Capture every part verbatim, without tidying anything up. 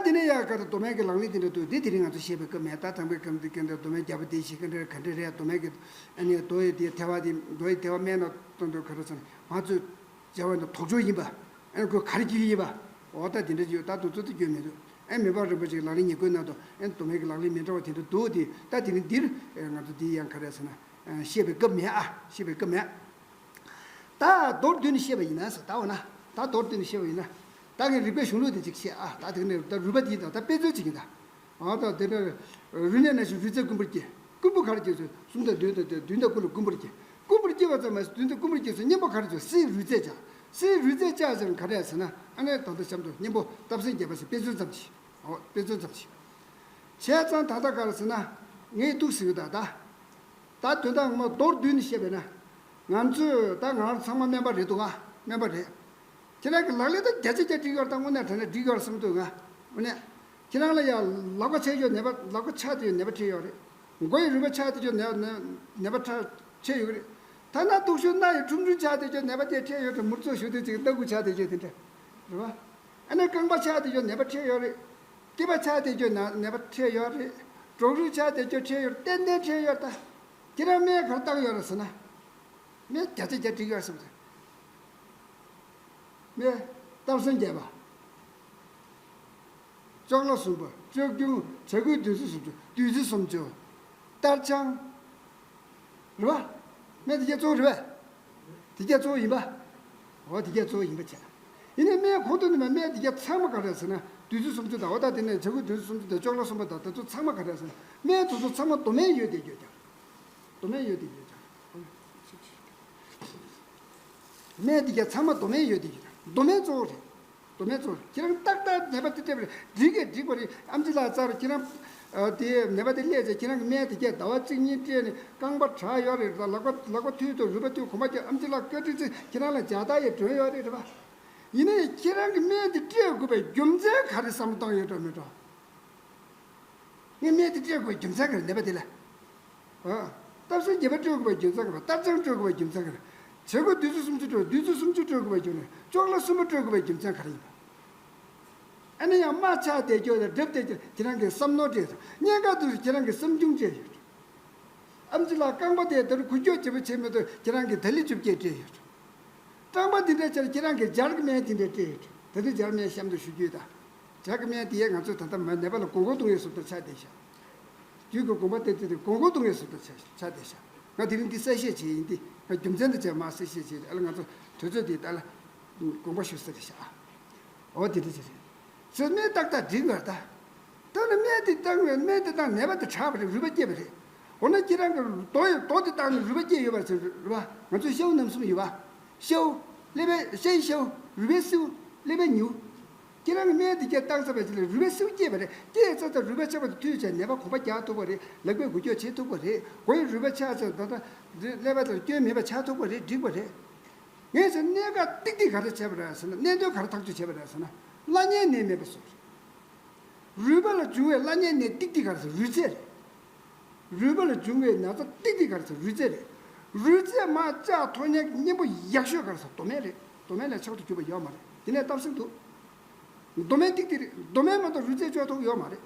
དེ་ནས་ཡང་ག་རེ་མདོ་སྨད་ཀྱི་ལག་ལེན་དེ་འདྲ་འདུག་དེ་དེ་རིང་ང་ཚོ་བཤད་པའི་སྐབས་མེད། ད་དང་པོའི་སྐབས་འདི་སྐབས་འདིར་མདོ་སྨད་རྒྱལ་པོ་སྡེ་བཞི་ག་འདྲ་ག་འདྲ་རེད། མདོ་སྨད་ཀྱི་ཨ་ནི་མདོ་ཡི་དེའི་ཐལ་བ་དེ་མདོ་ཡི་ཐལ་བ་སྨད་ན་གཏོང་འདོད་ག་རེ་ཟེར་ན་ང་ཚོས་བྱ་བ་འདི་དོགས་ཅོག་ཡིན་པ། ཨ་ནི་ཁོས་ག་རེ་བྱེད་ཀྱི་ཡིན་པ། འོ་ད་དེ་འདྲ་ཡོད། ད་དུང་ཚོད་དུ་སྐྱོན་མི་འདུག་ཨ་མི་ཕམ་རིན་པོ་ཆེའི་ལག་ལེན་ཉེར་དགུའི་ནང་དུ་ཨ་མདོ་སྨད་ཀྱི་ལག་ལེན་མི་འདྲ་བ་དེ་འདྲ་འདུག་དེ་ད་དེ་རིང་འདིར་ང་ཚོ་འདི་ཡང་ག་རེ་ཟེར་ན་བཤད་པའི་སྐབས་མེད་ཨ། བཤད་པའི་སྐབས་མེད། ད་མདོར་བསྡུས་ནས་བཤད་པ་ཡིན་ན་ཟེར། ད་འོ་ན་ད་མདོར་བསྡུས་ནས་བཤད་པ་ཡིན་ན། ད་ངས་རིག་པའི་གཞུང་ལུགས་དེ་ཅིག་བཤད་ཨ། ད་དེ་ནས་ད་རུས་པ་དེ་དང་ད་དཔེ་མཚོན་ཅིག་ཡིན་ད། ཨ་ད་དེ་འདྲ་རུས་ནད་ནད་བཞིན་རུས་ཚད་རྐུན་པོར་སྐྱེ། རྐུན་པོ་ག་རེ་སྐྱེ་ཟེར། གསུམ་དང་བདུན་དང་བདུན་དང་དགུ་ལ་རྐུན་པོར་སྐྱེ། རྐུན་པོར་སྐྱེ་བ་ཙམ་མ་ཟད་བདུན་དང་རྐུན་པོར་སྐྱེ་ཟེར་གཉེན་པོ་ག་རེ་ཚོ་སྲིན་རུས་ཚད་བཅག་སྲིན་རུས་ཚད་བཅག་ཟེར་ག་རེ་ཟེར་ན་ཨ་ནི་ད་ལྟ་གཤམ་དུ་གཉེན་པོ་སྟག་སེང་རྒྱལ་པོ་ཟེར་དཔེ་མཚོན་ཙམ་ཞིག་འོ་དཔེ་མཚོན་ཙམ་ཞིག་བྱས་ཙང་ད་ལྟ་ག་རེ་ཟེར་ན་ངས་འདུག་ཟེར་གི་ད་ད། ད་དོན་དག་ངོ་མ་མདོར་བསྡུས་ནས་བཤད་པས་ན། ང་ཚོས་ད་ང་རང་ཚང་མ་སྨན་པ་རེད་འདུག་ག་སྨན་པ་རེད། ཁྱེད་རང་གི་ལག་ལེན་ད་བརྒྱ་ཆ་བརྒྱ་འགྲིག་ཡོད་རེད། ད་དངོས་གནས་དྲང་གནས་འགྲིག་ཡོད་རེད་བསམ་འདུག་ང་། དངོས་གནས། ཁྱེད་རང་ལ་ཡང་ལག་པ་ཆད་ཡོད་ནད་པ་ལག་པ་ཆག་བསྡད་ཡོད་ནད་པ་འཕྲད་ཡོད་རེད། མགོ་ཡི་རུས་པ་ཆག་བསྡད་ཡོད་ནད་ནད་ནད་པ་འཕྲད་འཕྲད་ཡོད་རེད། ཐ་ན་སྟུག་ཤུགས་སྣ་ཡི་ཁྲུམ་ཁྲུམ་ཆག་བསྡད་ཡོད་ནད་པ་དེ་འཕྲད་ཡོད་རེད། མུར་ཚོ་ཞུ་དུས་ཅིག་སྣ་ཁུག་ཆག་བསྡད་ཡོད་དེ་འདྲ་རེད་བ། ཨ་ནི་རྐང་པ་ཆག་བསྡད་ཡོད་ནད་པ་འཕྲད་ཡོད་རེད། སྐེད་པ་ཆག་བསྡད་ཡོད་ན་ནད་པ་འཕྲད་ཡོད་རེད། གྲོག་རུས་ཆག་བསྡད་ཡོད་འཕྲད་ཡོད་ཏན་ཏན་འཕྲད་ཡོད་ད། ཁྱེད་རང་སྨན་ག་རེ་བཏང་ཡོད་རེད་ཟེར་ན། སྨན་བརྒྱ་ཆ་བརྒྱ་འགྲིག་ཡོད་ཟེར་བ་རེད། སྨན་སྟག་སེང་རྒྱས་པ། ཅོག་ལ་གསུམ་པ་སྤྱོད་རྒྱུ་བྱ་རྒོད་བདུད་རྩི་སུམ་ཅུ་བདུད་རྩི་སུམ་ཅུ། སྟར་ཆང་། རེད་བ། སྨན་དེ་གྱད་གཙོ་བོ་རེད་བས། དེ་གྱད་གཙོ་བོ་ཡིན་པ། འོ་དེ་གྱད་གཙོ་བོ་ཡིན་པ་བྱས། ཡིན་ནའི་སྨན་གོང་དུ་ནི་མ་སྨན་དེ་གྱད་ཚང་མ་ག་རེ་ཟེར་ན་བདུད་རྩི་སུམ་ཅུ་དང་འོ་ད་དེ་ནས་བྱ་རྒོད་བདུད་རྩི་སུམ་ཅུ་དང་ཅོག་ལ་གསུམ་པ་དང་དེ་ཚོ་ཚང་མ་ག་རེ་ཟེར་ན་སྨན་དེ་ཚོ་ཚང་མ་མདོ་སྨན་ཡོད་དེ་ཡོད་ཀྱང་། མདོ་སྨན་ཡོད་དེ་ཡོད་ཀྱང་། སྨན་དེ་གྱད་ཚང་མ་མདོ་སྨན་ཡོད་དེ་ཡོད་ཀྱང་མདོ་སྨན་གཙོ་བོ་རེད། མདོ་སྨན་གཙོ་བོ་རེད། ཁྱེད་རང་ཏག་ཏག་ནད་པ་དེ་སྤྲད་པ་རེད་འགྲིག་གས་འགྲིག་པ་རེད། ཨམ་ཆི་ལགས་ཚར་ཁྱེད་རང་། དེ་ནད་པ་དེ་སླེབས་ཚེ་ཁྱེད་རང་གི་སྨན་དེ་གྱད་ཟླ་བ་གཅིག་གཉིས་སྤྲད་ནས་རྐང་པ་དྲག་ཡོད་རེད་ད་ལག་པ་ལག་པ་མཐུད་དང་རུས་པ་མཐུད་གོམ་པ་རྒྱག་ཨམ་ཆི་ལགས་བཀའ་དྲིན་ཆེ་ཁྱེད་རང་ལ་ཇ་རྟགས་ཡང་སྒྲོན་ཡོད་རེད་རེད་པ། ཡིན་ནའི་ཁྱེད་རང་གི་སྨན་དེ་སྤྲད་དགོས་པའི་རྒྱུ་མཚན་ག་རེ་བསམ་བློ་བཏང་ཡོད་འགྲོ་མེད་འགྲོ། ངས་སྨན་དེ་སྤྲད་དགོས་རྒྱུ་མཚན་ག་རེ་ནད་པ་དེ་ལ། ཨ། སྟག་སེང་རྒྱས་པ་སྤྲད་དགོས་པའི་རྒྱུ་མཚན་ག་རེ་སྟར་ཆང་སྤྲད་དགོས་པའི་རྒྱུ་མཚན་ག་རེ། བྱ་རྒོད་བདུད་རྩི་སུམ་ཅུ་སྤྲད་བདུད་རྩི་སུམ་ཅུ་སྤྲད་དགོས་པའི་རྒྱུ་མཚན་ཅོག་ལ་གསུམ་པ་སྤྲད་དགོས་པའི་རྒྱུ་མཚན་ག་རེ་ཡིན་པ། ཨ་ནི་ཡང་རྨ་ཆག་བསྡད་ཀྱོག་དང་སྒྲིབ་བསྡད་ཀྱོག་ཁྱེད་རང་གི་བསམ་མནོ་སྤྲད་སོང་། གཉན་ཁ་དུས་སུ་ཁྱེད་རང་གི་བསམ་བྱུང་སྤྲད་ཡོད། ཨམ་ཆི་ལགས་རྐང་པ་དེ་ལྟར་འགུལ་སྐྱོད་བྱེད་པ་བྱེད་མི་ཐུབ་ཁྱེད་རང་གི་ད་ལི་བཅོ་བརྒྱད་སྤྲད་ཡོད། རྐང་པ་འདི་འདྲ་ཆར་ཁྱེད་རང་གི་སྦྱར་གི་སྨན་དེ་འདྲ་སྤྲད་ཡོད། ད་ལྟ་སྦྱར་སྨན་གཤམ་དུ་ཞུ་རྒྱུ་ཡོད་ད། སྦྱར་གི་སྨན་དེ་ཡས་ང་ཚོས་ད་ལྟ་མ་ནད་པ་ལ་མགོ་སྐོར་གཏོང་ཡས་བཟོ་ལྟར་ཆགས་བསྡད་ཤག་རྒྱུད་ཀྱི་དགོངས་པ་དེ་དེ་དེ་མགོ་སྐོར་གཏོང་ཡས་བཟོ་ལྟར་ཆགས་ཆགས་བསྡད་ཤག་ང་དེ་རིང་འདི་གསལ་བཤད་བྱས་ཡིན་ཏེ་ང་རྒྱུ་མཚན་དུ་བྱས་མ་གསལ་བཤད་བྱས་ཏེ་ཨ་ལ་ང་ཚོ་དུས་ཚོད་དེ་ད་ལ་དགོངས་པ་ཞུ་ས་རེད་ཤག་འོ་དེ་འདྲ་ཅིག་རེད། ཚོད་སྨན་ཏག་ཏག་འགྲིག་ངར་ད། ད་ནི་སྨན་དེ་བཏང་བས་སྨན་དེ་བཏང་ནད་པ་དེ་དྲག་པ་རེད་རུས་པ་སྐྱེས་པ་རེད། འོ་ན་ཁྱེད་རང་གི་རྡོ་ཡི་རྡོ་དེ་བཏང་ནས་རུས་པ་སྐྱེས་ཡོད་པ་ཟེར་རེད་བ། ང་ཚོའི་ཤའུ་རྣམ་གསུམ་ཡོད་བ། ཤའུ། ཀླད་པའི་ཤའི་ཤའུ། རུས་པའི་སེའུ། ཀླད་པའི་ཉེའུ། ཁྱེད་རང་གི་སྨན་དེ་བརྒྱབ་བཏང་ཚར་བའི་རྗེས་ལ་རུས་པའི་སེའུ་སྐྱེས་པ་རེད་སྐྱེས་ཚར་ཚར་རུས་པ་ཆགས་པ་དེ་མཐུད་བྱས་ནད་པ་གོམ་པ་རྒྱག་ཐུབ་པ་རེད་ལག་པས་འགུལ་སྐྱོད་བྱེད་ཐུབ་པ་རེད་མགོ་ཡི་རུས་པ་ཆགས་ཚར་ད་ལྟ་འདི་ཀླད་པ་དེར་སྐྱོན་མེད་པ་ཆགས་ཐུབ་པ་རེད་འགྲིག་པ་རེད། ངས་ཟེར་གནད་འགག་ཏིག་ཏིག་ག་རེ་བྱས་པ་རེད་ཟེར་ན་གནད་དོན་ག་རེ་ཐག་གཅོད་བྱས་པ་རེད་ཟེར་ན། བླ་གཉན་ནད་མེད་པ་བཟོ་རེད། རུས་པ་ལ་བྱུང་བའི་བླ་གཉན་ནད་ཏིག་ཏིག་ག་རེ་ཟེར་རུས་ཚད་རེད། རུས་པ་ལ་བྱུང་བའི་ན་ཚ་ཏིག་ཏིག་ག་རེ་ཟེར་རུས་ཚད་རེད། རུས་ཚད་མར་བཅག་ཐུབ་མཁན་གྱི་གཉེན་པོ་ཡག་ཤོས་ག་རེ་ཟེར་མདོ་སྨན་རེད། མདོ་སྨན་ལས་ཆགས་སུ་གྱུར་པ་ཡོད་མ་རེད་དེ་ནས་སྟག་སེང་འདུག་མདོ་སྨན་ཏིག་ཏིག་རེད་མདོ་སྨན་མ་གཏོགས་རུས་ཚད་གཅོག་ཐུབ་ཡོད་མ་རེད།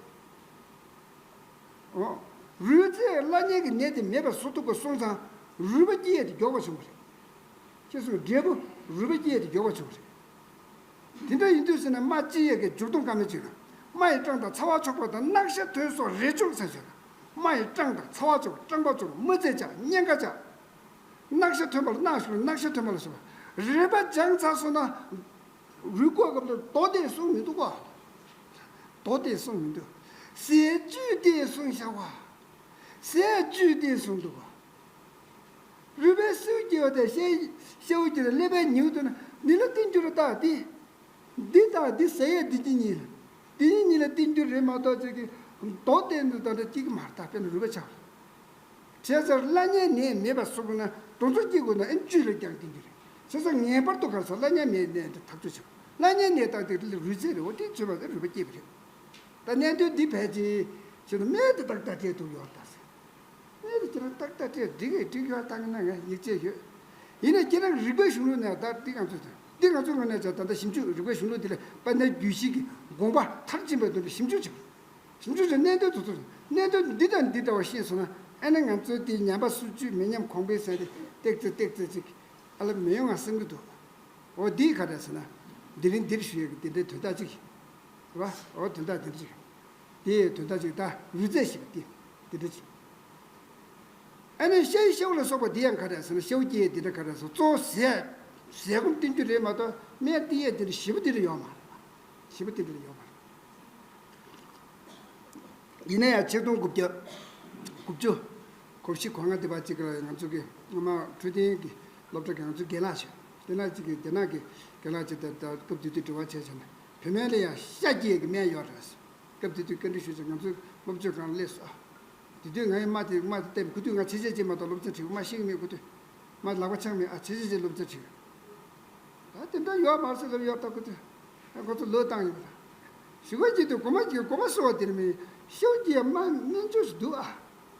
འོ། རུས་ཚད་བླ་གཉན་གྱི་ནད་དེ་མེད་པར་བཟོ་ཐུབ་པ་སོང་ཙང་རུས་པ་སྐྱེ་ཡས་དེ་མགྱོགས་པ་བྱུང་བ་རེད། ཁྱེད་ཚོས་འབྲས་བུ་རུས་པ་སྐྱེ་ཡས་དེ་མགྱོགས་པ་བྱུང་བ་རེད། དེ་འདྲ་ཡིན་དུས་ཟེར་ན་རྨ་སྐྱེ་ཡས་ཀྱི་མཇུག་སྡོམ་བཀའ་མོལ་བྱས་ན་རྨ་ཡི་སྐྲངས་དང་ཚ་བ་ཆོག་པ་དང་རྣག་ཤ་ཐོན་སོགས་རེ་བཅོས་ཟེར་བྱས་ན་རྨ་ཡི་སྐྲངས་དང་ཚ་བ་ཆོག་སྐྲངས་པ་ཆོག་རྨ་རྫས་བཅག་གཉན་ཁ་བཅག་རྣག་ཤ་ཐོན་པ་ལ་རྣག་ཤ་རྣག་ཤ་ཐོན་པ་ལ་སོགས་པ་རུས་པ་འཇམ་ཚར་སོང་ན། རུས་སྐོགས་སྐབས་དུ་མདོ་དེ་གསུངས་མི་འདུག་ག་མདོ་དེ་གསུངས་མི་འདུག་ཟས་བཅུད་དེ་གསུངས་བཞག་པ། ཟས་བཅུད་དེ་གསུངས་འདུག་ག་རུས་པའི་སེའུ་སྐྱེ་བ་དེ་ཤའི་ཤའུ་སྐྱེ་དང་ཀླད་པའི་ཉེའུ་དུ་ན་ནི་ལ་བསྟན་འགྱུར་རྟགས་འདི། འདི་དང་འདི་ཟ་ཡས་འདི་གཉིས་གཉིས་ལ། འདི་གཉིས་གཉིས་ལ་བསྟན་འགྱུར་རེད་མ་གཏོགས་ཅིག་གི་མདོ་བསྟན་དུ་ད་ལྟ་གཅིག་མ་རེད་ད་དཔེར་ན་རུས་པ་ཆགས། བྱས་ཙང་བླ་གཉན་ནད་མེད་པ་བཟོ་དགོས་ན་དེ་ཚོ་སྐྱེ་དགོས་ན་ཨེ་བཅུད་ལ་རྒྱག་བསྟན་གྱི་རེད། བྱས་ཙང་ངེས་པར་དུ་ག་རེ་ཟེར་བླ་གཉན་མེད་ནད་དེ་ཐག་གཅོད་བྱེད་དགོས། བླ་གཉན་ནད་དང་དེ་རུས་ཚད་རེད་འོ་དེ་བྱེད་པ་དེ་རུས་པ་སྐྱེས་པ་རེད། ད་གནད་དོན་འདི་ཕལ་ཆེར་བྱས་ན་སྨན་དེ་ཏག་ཏག་སྤྲད་ཐུབ་ཡོད་ད་ཟེར། སྨན་དེ་ཁྱེད་རང་ཏག་ཏག་སྤྲད་འགྲིག་གི་འགྲིག་ཡོད་ད་ངས་ན་ངས་ཡིད་ཆེས་ཡོད། ཡིན་ན་ཁྱེད་རང་རིག་པའི་གཞུང་ལུགས་ནས་ད་འདི་གང་ཚོད་དང་། འདི་ང་ཚོའི་ངོས་ནས་ཀྱང་ད་ལྟ་ཞིབ་འཇུག་རིག་པའི་གཞུང་ལུགས་འདི་ལ་དཔལ་ལྡན་རྒྱུད་བཞི་གི་དགོངས་པ་མཐར་ཕྱིན་པའི་དོན་དུ་ཞིབ་འཇུག་བྱེད་དགོས། ཞིབ་འཇུག་བྱས་གནད་དོན་དེ་ཚོ་གནད་དོན་འདི་དང་འདི་འདྲ་བ་ཤེས་སོང་ན་ཨ་ནི་ང་ཚོའི་དེ་ཉམས་པ་སོར་ཆུད་མི་ཉམས་གོང་འཕེལ་ཟེར་ཏེ་ཏེག་ཙི་ཏེག་ཙི་ཅིག་ཨ་ལ་མི་ཡོང་ང་བསམ་གྱི་འདུག་འོ་འདི་ག་རེ་ཟེར་ན་འདི་རིང་འདིར་ཞུ་ཡས་ཀྱི་འདི་འདྲའི་དོན་དག་ཅིག་རེད་བ། འོ་དོན་དག་འདི་འདྲ་ཅིག་རེད། དེ་དོན་དག་ཅིག་ད་རུས་རྩལ་ཞེས་པ་དེ་འདི་འདྲ་ཅིག་ཨ་ནི་ཤའི་ཤའུ་ལ་སོགས་པ་འདི་ཡང་ག་རེ་ཟེར་ན་ཤའུ་སྐྱེས་འདི་འདྲ་ག་རེ་ཟེར་གཙོ་བོ་ཟས་ཟས་སྐོམ་སྟེར་རྒྱུ་རེད་མ་གཏོགས་སྨན་སྟེར་ཡས་འདི་འདྲ་ཞེ་པོ་འདི་འདྲ་ཡོད་མ་རེད། ཞེ་པོ་འདི་འདྲ་ཡོད་མ་རེད། ཡིན་ན་ཡང་ཆིག་སྟོང་དགུ་བརྒྱ་དགུ་བཅུ་གོ་བཞི་གོ་ལྔ་དེ་བར་གཅིག་ལ་ང་ཚོ་གི་སྔོན་མ་འཕྲོད་བསྟེན་གྱི་སློབ་གྲྭ་གི་ང་ཚོ་རྒན་ལགས་ཤིག་རྒན་ལགས་གཅིག་གིས་རྒན་ལགས་ཀྱི་རྒན་ལགས་ཀྱིས་ད་ད་སྐབས་དེ་དུས་དྲི་བ་བྱས་བྱས་ན་བུད་མེད་ལ་ཡང་ཤ་སྐྱེས་ཀྱི་སྨན་ཡོད་རེད། སྐབས་དེ་དུས་བཀའ་འདྲི་ཞུས་ཚེ་ང་ཚོའི་སློབ་དཔོན་ཁང་ལ་སླེབས་སོང་། དེ་དུས་ང་ཡི་རྨ་དེ་རྨ་དེ་བལྟས་ཁུ་དུས་ང་ཆེ་ཆེ་ཅེས་མ་གཏོགས་སློབ་ཚན་ཁྲིད་རྨ་ཤེས་ཀྱི་མེད་ཁུ་དུས། རྨ་ལག་པ་འཆང་མེད་ཨ་ཆེ་ཆེ་ཅེས་སློབ་ཚན་ཁྲིད། ད་དེ་འདྲ་ཡོད་མ་རེད་ཟེར་ལབ་ཡོད་ད་ཁུ་དུས། ཁོ་ཚོ་ལོས་བཏང་ཡོད་པ་ད། ཞུ་བ་གཅིག་དུས་གོ་མ་གཅིག་གོ་མ་གསོ་བ་དེར་མི་ཤའུ་སྐྱེས་རྨ་སྨན་བཅོས་སུ་འདུག་ཨ།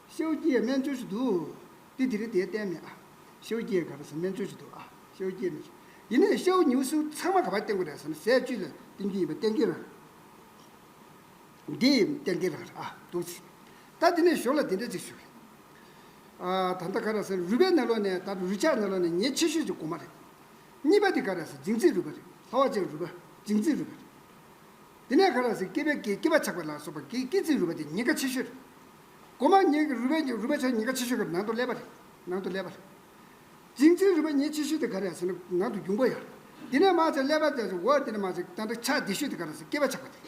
ཤའུ་སྐྱེས་སྨན་བཅོས་སུ་འདུག་དེ་དེ་རིང་དེ་བསྟན་མེད་ཨ། ཤའུ་སྐྱེས་ག་རེ་ཟེར་སྨན་བཅོས་སུ་འདུག་ཨ། ཤའུ་སྐྱེས་མི་ཤེས། ཡིན་ནའི་ཤའུ་ཉི་ཤུ་ཚང་མ་ག་པར་བསྟན་དགོས་རེད་ཟེར་ན་ཟས་བཅུད་ལ་བསྟན་རྒྱུ་ཡིན་པ་གཏན་འཁེལ་རང་རེད། འདི་གཏན་འཁེལ་རང་རེད་ཨ་འདུག་ཟེར། ད་དེ་ནས་ཞོར་ལ་དེ་འདྲ་ཅིག་ཞུ་གི། ཨ་ད་ལྟ་ག་རེ་ཟེར་རུས་པའི་ནང་ལོགས་ནས་ད་རུས་ཆག་ནང་ལོགས་ནས་ཉེན་ཆེ་ཤོས་ཀྱི་འགོ་མ་རེད། གཉིས་པ་དེ་ག་རེ་ཟེར་འབྱིང་རྩིས་རུས་པ་རེད། ལྷ་བ་ཅན་རུས་པ། འབྱིང་རྩིས་རུས་པ་རེད། དེ་ནས་ག་རེ་ཟེར་སྐེད་པའི་སྐེད་སྐེད་པ་ཆག་པ་ལ་སོགས་པ་སྐེད་སྐེད་རྩིས་རུས་པ་དེ་ཉེན་ཁ་ཆེ་ཤོས་རེད། འགོ་མ་ཉེན་རུས་པའི་རུས་པ་ཆག་ཉེན་ཁ་ཆེ་ཤོས་ཀྱི་ནང་དུ་ཀླད་པ་རེད། ནང་དུ་ཀླད་པ་རེད། འབྱིང་རྩིས་རུས་པ་ཉེན་ཆེ་ཤོས་དེ་ག་རེ་ཟེར་ན་ནང་དུ་རྒྱུང་པ་ཡོད་རེད། དེ་ནས་མ་ཆག་ཀླད་པ་དེ་འོག་དེ་ནས་མ་ཆག་ད་ལྟ་ཆག་བདེ་ཤོས་དེ་ག་རེ་ཟེར་སྐེད་པ་ཆག་པ་དེ།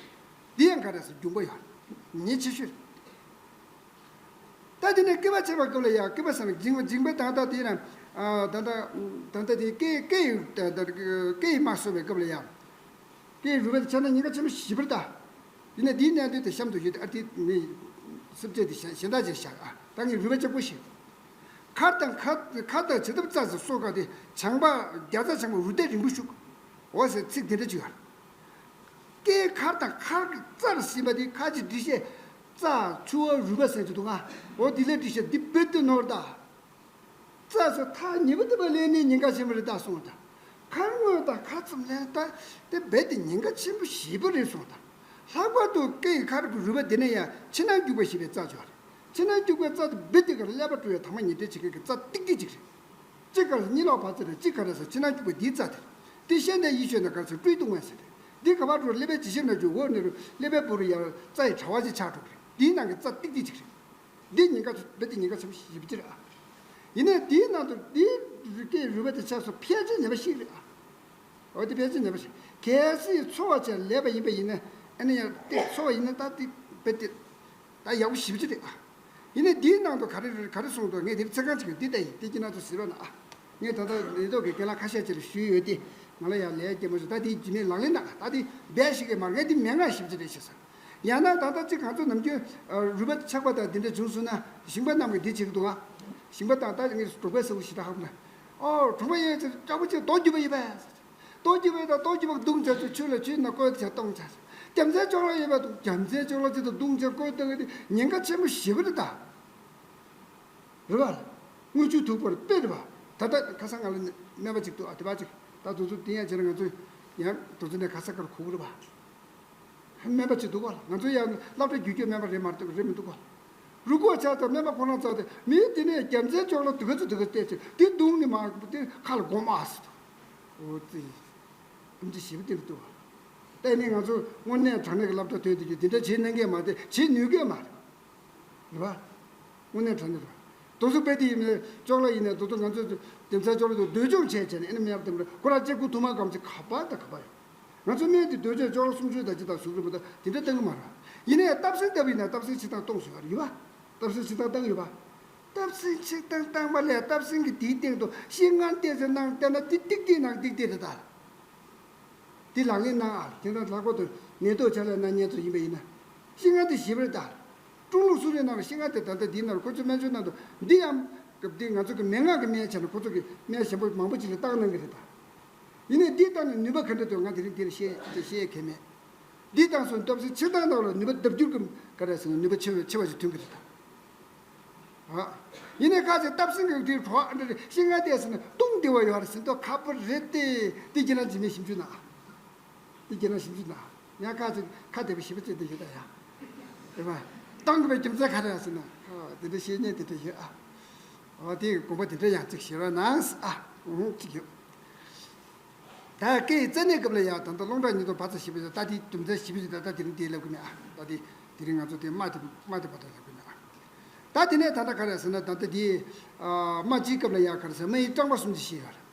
དེ་ཡང་ག་རེ་ཟེར་རྒྱུང་པ་ཡོད་རེད། ཉེན་ཆེ་ཤོས་རེད། ད་དེ་ནས་སྐེད་པ་ཆག་པའི་སྐབས་ལ་ཡང་སྐེད་པ་ཟེར་ན་འབྱིང་བ་འབྱིང་བའི་དང་ད་དེ་ན་ད་ལྟ་ད་ལྟ་དེ་སྐེ་སྐེ་ཡི་ད་ལྟ་སྐེ་ཡི་རྨ་གསོ་བའི་སྐབས་ལ་ཡང་སྐེ་ཡི་རུས་པ་དེ་ཆག་ན་ཉེན་ཁ་ཆེན་པོ་ཞེ་པོ་རེད་ད། དེ་ནས་དེའི་གནད་དོན་དེ་གཤམ་དུ་ཡོད་དེ་ཨ་དེ་ངས་སེམས་ཁྲལ་དེ་གཞན་གཞན་དག་ཅིག་བཞག་ཨ་ད་ངས་རུས་པ་གཅིག་པོ་ཞིག་མཁར་དང་མཁར་མཁར་དང་བྱེད་ཐབས་རྩྭ་ཟེར་སོགས་ཀ་དེ་བྱང་པ་རྒྱ་རྩྭ་བྱང་པ་རུ་ཏའི་རིང་པོ་བཞུགས། འོ་ཟེར་ཚིག་དེ་འདྲ་ཅིག་ཡོད། སྐེའི་མཁར་དང་མཁར་གྱི་རྩར་ཟིན་པ་དེ་མཁར་གྱི་འདྲི་བཤད། རྩྭ་ཆུ་བ་རུས་པ་ཟེར་གྱི་འདུག་ག་འོ་དེ་ལས་འདྲི་བཤད་འདི་རྦད་དེ་ནོར་ད། རྩྭ་སོགས་ཐག་ཉེ་པོ་དེ་པ་ལས་ནི་ཉེན་ཁ་ཆེན་པོ་རེད་ད་གསུངས་ད། མཁར་ངོས་དང་མཁར་མཚམས་ལས་ད་དེ་རྦད་དེ་ཉེན་ཁ་ཆེན་པོ་ཞེ་པོ་རེད་གསུངས་ད། ལྷག་པར་དུ་སྐེའི་མཁར་གྱི་རུས་པ་དེ་ནས་ཡང་ཕྱི་ནང་རྒྱུག་པ་ཞེས་པའི་རྩྭ་ཅིག་ཡོད་རེད། ཕྱི་ནང་རྒྱུག་པའི་རྩྭ་དེ་རྦད་དེ་གར་ཀླད་པ་སྤྲོ་བའི་དྭངས་མ་ཉེར་འབྲེལ་བྱེད་མཁན་གྱི་རྩྭ་ཏིག་ཏིག་ཅིག་རེད། གཅིག་ག་རེ་ཟེར་གཉིད་ལོག་བར་ཚེ་རེད་གཅིག་ག་རེ་ཟེར་ཕྱི་ནང་རྒྱུག་པ་འདིའི་རྩྭ་དེ་རེད། དེ་ཤེས་ནས་ཡིད་ཆེས་ན་ག་རེ་ཟེར་སྤྲུལ་གཏོང་བས་ཟེར་རེད། འདི་ག་པར་འགྲོ་ཀླད་པའི་ཇི་ཞིག་ན་འཇུག་འོག་ནས་རུ་ཀླད་པའི་བུ་རུ་ཡར་རྩྭ་ཡི་དྲ་བ་ཅིག་ཆགས་འགྲོ་གི་རེད། འདིའི་ནང་གི་རྩྭ་ཏིག་ཏིག་ཅིག་རེད། འདི་ཉེན་ཁ་རྦད་དེ་ཉེན་ཁ་ཆེན་པོ་ཞེ་པོ་ཅིག་རེད་ཨ། ཡིན་ནའི་འདིའི་ནང་དུ་འདིའི་རུས་སྐེ་རུས་པ་དེ་ཆགས་སོ་ཕལ་ཆེར་ཉེན་པ་ཞིག་རེད་ཨ། འོ་དེ་ཕལ་ཆེར་ཉེན་པ་ཞིག་གལ་སྲིད་འཚོ་བ་བྱས་ལས་པ་ཡིན་པ་ཡིན་ན་ཨ་ནི་ཡང་དེ་འཚོ་བ་ཡིན་ན་ད་དེ་རྦད་དེ། ད་ཡག་པོ་ཞེ་པོ་ཅིག་རེད་ཨ། ཡིན་ནའི་འདིའི་ནང་དུ་ག་རེ་ག་རེ་གསུངས་འདུག་ངས་དེར་ཚེ་གང་ཅིག་འདི་ལྟ་ཡིན་དེ་ཅི་ན་ཚོ་ཟེར་རོགས་གནང་ཨ། ངས་ད་ལྟ་ལས་ཐོག་གི་རྒན་ལགས་ཁ་ཤས་ཅིག་ལ་ཞུས་ཡོད་དེ་ང་ལ་ཡང་ལས་སྐྱེ་མ་བྱུང་ད་དེ་རྒྱུ་མེད་ལག་ལེན་གནང་ད་དེ་འབད་ཞིག་གི་མ་རེད་ངས་འདི་མན་ངག་ཞེ་པོ་ཅིག་རེད་ཞེས་ཟེར། ཡང་ན་ད་ལྟ་ཅིག་ང་ཚོ་ནམ་རྒྱུན་རུས་པ་ཆག་པ་དང་འདི་འདྲ་བྱུང་སོང་ན་ཞིང་པ་རྣམས་ཀྱིས་འདི་བྱེད་ཀྱི་འདུག་ཨ། ཞིང་པ་དང་ད་ངས་གྲོང་པའི་ས་བུ་ཞེ་དྲག་ཧ་གོ་ན། ཨོ་གྲོང་པ་ཡོད་ཚེ་སྐྱག་པ་ཆེ་རྡོ་རྒྱུག་པ་ཡིན་པས། རྡོ་རྒྱུག་པ་ཡིན་ད་རྡོ་རྒྱུག་པ་བརྡུངས་བྱས་ཚུལ་ཆུ་ལ་ཆུའི་ནང་བསྐོལ་བྱས་གཏོང་བྱས། རྒྱུ་མཚན་ཅོག་ལ་ཡོད་པ་འདུག་རྒྱུ་མཚན་ཅོག་ལ་ཅིག་ཏུ་བརྡུངས་བྱས་བསྐོལ་གཏོང་གི་དེ་ཉེན་ཁ་ཆེན་པོ་ཞེ་པོ་རེད་ད། རེད་པ། དངུལ་ཆུ་དུག་པར་དཔེ་རེད་པ། ད་ལྟ་ཁ་སང་ང་ལ་སྨན་པ་ཅིག་འདུག་ཨ་དེ་པ་ཅིག་ད་དུ་ཚོད་དེ་ཡང་བྱས་ན་ང་ཚོ་ཡང་དུ་ཚོད་ནས་ཁ་ས་ཁར་ཁུག་རེད་པ། སྨན་པ་ཅིག་འདུག་ག་ལ་ང་ཚོ་ཡང་སློབ་གྲྭ་རྒྱུགས་རྒྱུགས་སྨན་པ་རེད་མ་གཏོགས་རེད་མི་འདུག་ག་རུ་སྐོགས་ཆགས་ཙང་སྨན་པ་ཁོ་རང་ཚོ་དེ་མི་དེ་ནས་རྒྱུ་མཚན་ཅོག་ལ་དུ་ག་ཚོད་དུ་ག་བལྟས་ཚེ་དེ་བརྡུངས་ནས་མ་དེ་ཁ་ལ་སྒོམ་ཨ་སི་འདུག་འོ་ཙི། ཨམ་ཅི་ཞེ་པོ་དེ་འདུག་ག་ལ་ད་ནི་ང་ཚོ་དངོས་གནས་དྲང་གནས་ཀྱི་སློབ་གྲྭ་ཐོན་དུས་ཀྱི་དེ་འདྲ་བྱེད་གནང་གི་མ་རེད་བྱེད་ནུས་ཀྱི་མ་རེད། རེད་པ། དངོས་གནས་དྲང་གནས་རེད་པ། དུ་སུ་དཔེ་དེ་ཡིན་ནས་ཅོག་ལ་ཡིན་ནས་དུ་སུ་ང་ཚོས་རྒྱུ་མཚན་ཅོག་ལ་དུ་འདོད་ཆུང་བྱས་བྱས་ནས་ཨེ་ནི་མེད་པ་དེ་མ་རེད་ཁོ་རང་ལྕེ་ཁུ་ཐུར་མ་སྒམ་ཅིག་ག་པ་དང་ག་པ་ཡོད། ང་ཚོ་སྨན་དེ་འདོད་ཆུང་ཅོག་ལ་སུམ་ཅུ་དང་ཅི་དང་ཟུག་རེད་མ་གཏོགས་དེ་འདྲ་བཏང་གི་མ་རེད། ཡིན་ནའི་སྟབས་སེང་བཏབ་ཡིན་ན་སྟབས་སེང་ཆིག་སྟོང་གཏོང་སྲོལ་ཡོད་རེད་ཡོད་པ། སྟབས་སེང་ཆིག་སྟོང་བཏང་ཡོད་པ། སྟབས་སེང་ཆིག་སྟོང་བཏང་པ་ལས་སྟབས་སེང་གི་དེའི་སྟེང་དུ་ཤིང་མངར་བལྟས་ཚེ་ནང་བལྟས་ན་དེ་ཏིག་ཏིག་ནང་ཏིག་ཏིག་རེད་ད། འདི་ལག་ལེན་གནང་ཨ། དེ་འདྲ་ལྷག་པར་དུ་ནད་ཐོག་ཆ་ལས་གནང་མཁན་ཚོ་ཡིན་པ་ཡིན་ན། ཤིང་མངར་དེ་ཞེ་པོ་རེད་ད། ཀྲུང་ལུགས་སུ་རེད་ནང་ལ་ཤིང་མངར་དེ་ད་ལྟ་འདིའི་ནང་ལ་ཁོ་ཚོའི་སྨན་བཅོས་ནང་དུ་འདི་ཡང་སྐབས་འདི་ང་ཚོ་གི་མན་ངག་གི་སྨན་བྱས་ན་ཁོ་ཚོ་གི་སྨན་གཞན་པ་མང་པོ་ཅིག་ལ་བཏང་གནང་གི་རེད་ད། ཡིན་ནའི་འདི་བཏང་ནས་ནུས་པ་ག་འདྲ་འདུག་ང་དེ་རིང་འདིར་བཤད་དེ་བཤད་མཁན་མེད། འདི་བཏང་སོང་སྟབས་སེང་ཆིག་སྟོང་ནང་ལ་ནུས་པ་ལྡབ་འགྱུར་གྱི་ག་རེ་ཟེར་ན་ནུས་པ་ཆེ་བ་ཆེ་བ་ཞིག་ཐོན་གི་རེད་ད། ཨ། ཡིན་ནའི་ཁ་ཅིག་སྟབས་ཟིན་གྱི་དེའི་གྲོགས་ཨ་འདྲ་རེད། ཤིང་ཁ་བལྟས་ཟིན་ན་ལྟུང་བདེ་བ་ཡོད་རེད་ཟེར་མདོག་ཁ་པོ་རེད་དེ། དེ་ཁྱེད་རང་རྗེས་མའི་ཞིབ་འཇུག་གནང་། དེ་ཁྱེད་རང་ཞིབ་འཇུག་གནང་། ཡང་ཁ་ཅིག་ཁ་བདེ་པོ་ཞེ་པོ་ཅིག་དེ་ཡོད་ད་ཡ། རེད་པ། བཏང་དགོས་པའི་རྒྱུ་མཚན་ག་རེ་ཟེར་ན། ཨ། དེ་འདྲ་བཤད་ཉན་དེ་འདྲ་ཡོད་ཨ། ཨ། དེ་དགོངས་པ་དེ་འདྲ་ཡང་ཅིག་ཞེ་བ་གནང་ཨ། ཨུ་ཅིག་ཡོད། ད་སྐད་ཡིག་རྩ་ནས་སྐབས་ལ་ཡང་ད་ལྟ་རླུང་ལྟར་ཉིད་དུ་བབས་ཚར་ཞེས་པ་ཡང་ད་དེའི་རྒྱུ་མཚན་ཞིབ་ཞིབ་ད་ལྟ་དེ་རིང་དེ་ལབ་གི་མེད་ཨ། ད་དེ་དེ་རིང་ང་ཚོ་དེ་དམའ་དེ་དམའ་དེ་བར་དུ་ལབ་གི་མེད་ཨ། ད་དེ་ནས་ད་ལྟ་ག་རེ་ཟེར་ན། ད་ལྟ་དེ་ཨ་དམའ་སྤྱིའི་སྐབས་ལ་ཡང་ག་རེ་ཟེར། དམའ་ཡི་རྐྱང་པ་གསུམ་ཅིག་བཤད་ཡོད་རེད།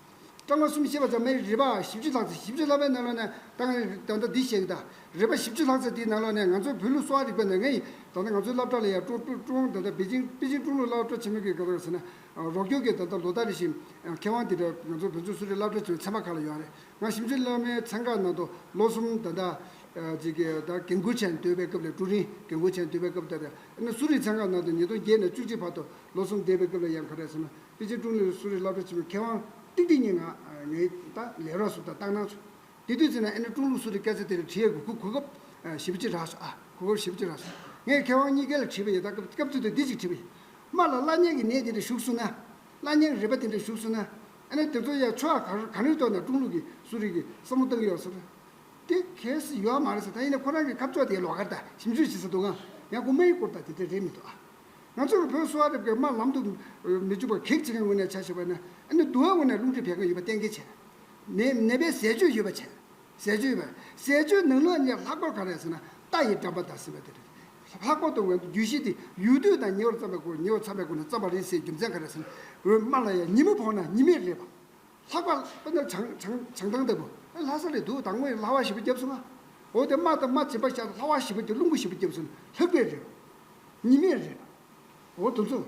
རྐྱང་པ་གསུམ་བཤད་པ་ཙམ་མ་ཡིན། རིག་པ་བཞི་བཅུ་ལྷག་ཙམ། བཞི་བཅུ་ལྷག་པའི་ནང་ལོགས་ནས་ད་ད་ལྟ་འདི་བཤད་གི། ད་རིག་པ་བཞི་བཅུ་ལྷག་ཙམ་དེའི་ནང་ལོགས་ནས་ང་ཚོའི་བོད་ལུགས་གསོ་བ་རིག་པ་ནས་ངས་ད་ལྟ་ང་ཚོའི་སློབ་གྲྭ་ལ་ཡང་ཀྲུང་ཀྲུང་ཀྲུང་ད་ལྟ་པེ་ཅིང་པེ་ཅིང་ཀྲུང་ལུགས་སློབ་གྲྭ་ཆེན་མོའི་གི་ག་རེ་ཟེར་ན། རོགས་སྐྱོར་གྱི་ད་ལྟ་ལོ་ལྟར་རེ་བཞིན་མཁས་དབང་དེ་འདྲ་ང་ཚོ་བོད་ཚོའི་གསོ་རིག་སློབ་གྲྭ་ཆེན་མོའི་ཚན་པ་ཁག་ལ་ཡོང་རེད། ང་ཞིབ་འཇུག་སློབ་མའི་ཚན་ཁག་ནང་དུ་ལོ་གསུམ་ད་ལྟ་ཅིག་གི་ད་འགན་འཁུར་བྱས་ནས་སྡོད་པའི་སྐབས་ལ། ཀྲུའུ་རིན་འགན་འཁུར་བྱས་ནས་སྡོད་པའི་སྐབས་དེར་ཨ་ནི་གསོ་རིག་ཚན་ཁག་ནང་དུ་ཉིས་སྟོང་བརྒྱད་ནས་བཅུ་གཅིག་བར་དུ་ལོ་གསུམ་བསྡད་པའི་སྐབས་ལ་ཡང་ག་རེ་ཟེར་ན། པེ་ཅིང་ཀྲུང་ལུགས་གསོ་རིག་སློབ་གྲྭ་ཆེན་མོའི་མཁས་དབང་ཏིག་ཏིག་གཉིས་ང་ངའི་ད་ལས་རོགས་སུ་ད་བཏང་གནང་སོང་། དེ་དུས་ཚོད་ན་ཨ་ནི་ཀྲུང་ལུགས་གསོ་རིག་སྐད་ཆ་དེ་ལ་དྲི་ཡས་གོ་གོ་སྐབས་ཞེ་པོ་ཅིག་རག་སོང་ཨ། གོ་སྐབས་ཞེ་པོ་ཅིག་རག་སོང་། ངས་མཁས་དབང་གཉིས་ཀ་ལ་དྲིས་པ་ཡིན། ད་སྐབས་སྐབས་དུས་དུ་འདི་ཅིག་དྲིས་པ་ཡིན། རྨ་ལ་བླ་གཉན་གྱི་ནད་དེ་འདྲ་ཞུགས་སོང་ན། བླ་གཉན་གྱི་རིག་པ་དེ་འདྲ་ཞུགས་སོང་ན། ཨ་ནི་དེ་ཚོ་ཡ་ཕྱོགས་ག་ག་ནས་ཐོག་ནས་ཀྲུང་ལུགས་ཀྱི་གསོ་རིག་གི་བསམ་བློ་བཏང་གི་ཡོད་ཟེར། དེ་གལ་སྲིད་ཡོད་མ་རེད་ཟེར། ད་ཡིན་ན་ཁོ་རང་གི་ཁ་ཕྱོགས་དེ་ལོགས་ཀར་ད་ཞིབ་འཇུག་བྱེད་ས་འདུག་ག། ཡང་ཁོ་མ་ཡི་སྐོར་ད་དེ་འདྲ་རེད་མི་འདུག་ཨ། ང་ཚོ་གི་བོད་གསོ་བ་རིག་པའི་རྨ་ལམ་དུ་མི་འཇུག་པར་གེགས་བྱེད་མཁན་ངོས་ནས་ཆ་བཞག་པ་ན། ཨ་ནི་དུ་བ་ངོས་ནས་རླུང་མཁྲིས་བད་ཀན་ཡོད་པ་གཏན་འཁེལ་བྱས། ནད་ནད་པའི་ཟས་སྤྱོད་ཡོད་པ་བྱས། ཟས་སྤྱོད་ཡོད་པ། ཟས་སྤྱོད་ནང་ལོགས་ནས་ལྷག་པར་ག་རེ་ཟེར་ན། རྟ་ཡི་འགྲམ་པ་དང་ཟེར་བ་དེ་རེད། ལྷག་པར་དུ་ང་ཚོ་རྒྱུད་བཞི་དེ་ཡུལ་དུས་དང་ཉེ་བར་འཚམ་པའི་སྐོར། ཉེ་བར་འཚམ་པའི་སྒོ་ནས་བརྩམས་པ་རེད་ཟེར་རྒྱུ་མཚན་ག་རེ་ཟེར་ན། འོ་རྨ་ལ་ཡང་ཉི་མ་ཕོག་ན་ཉི་མས་རེག་པ། ལྷག་པར་དཔེར་ན་བྱང་བྱང་བྱང་ཐང་ལྟ་བུ། ཨ། ལྷ་ས་ལ་འདུག་དང་པོ་ལྷགས་པ་ཞེ་པོ་བརྒྱབ་སོང་ང་། འོ་དེ་རྨ་དང་རྨ་བྱེད་པ་ཤ་ལྷགས་པ་ཞེ་པོ་བརྒྱབ། རླུང་བུ་ཞེ་པོ་བརྒྱབ་སོང་། ལྷགས་པས་རེག་པ། ཉི་མས་རེག་པ། འོ་དེ་ཚོ་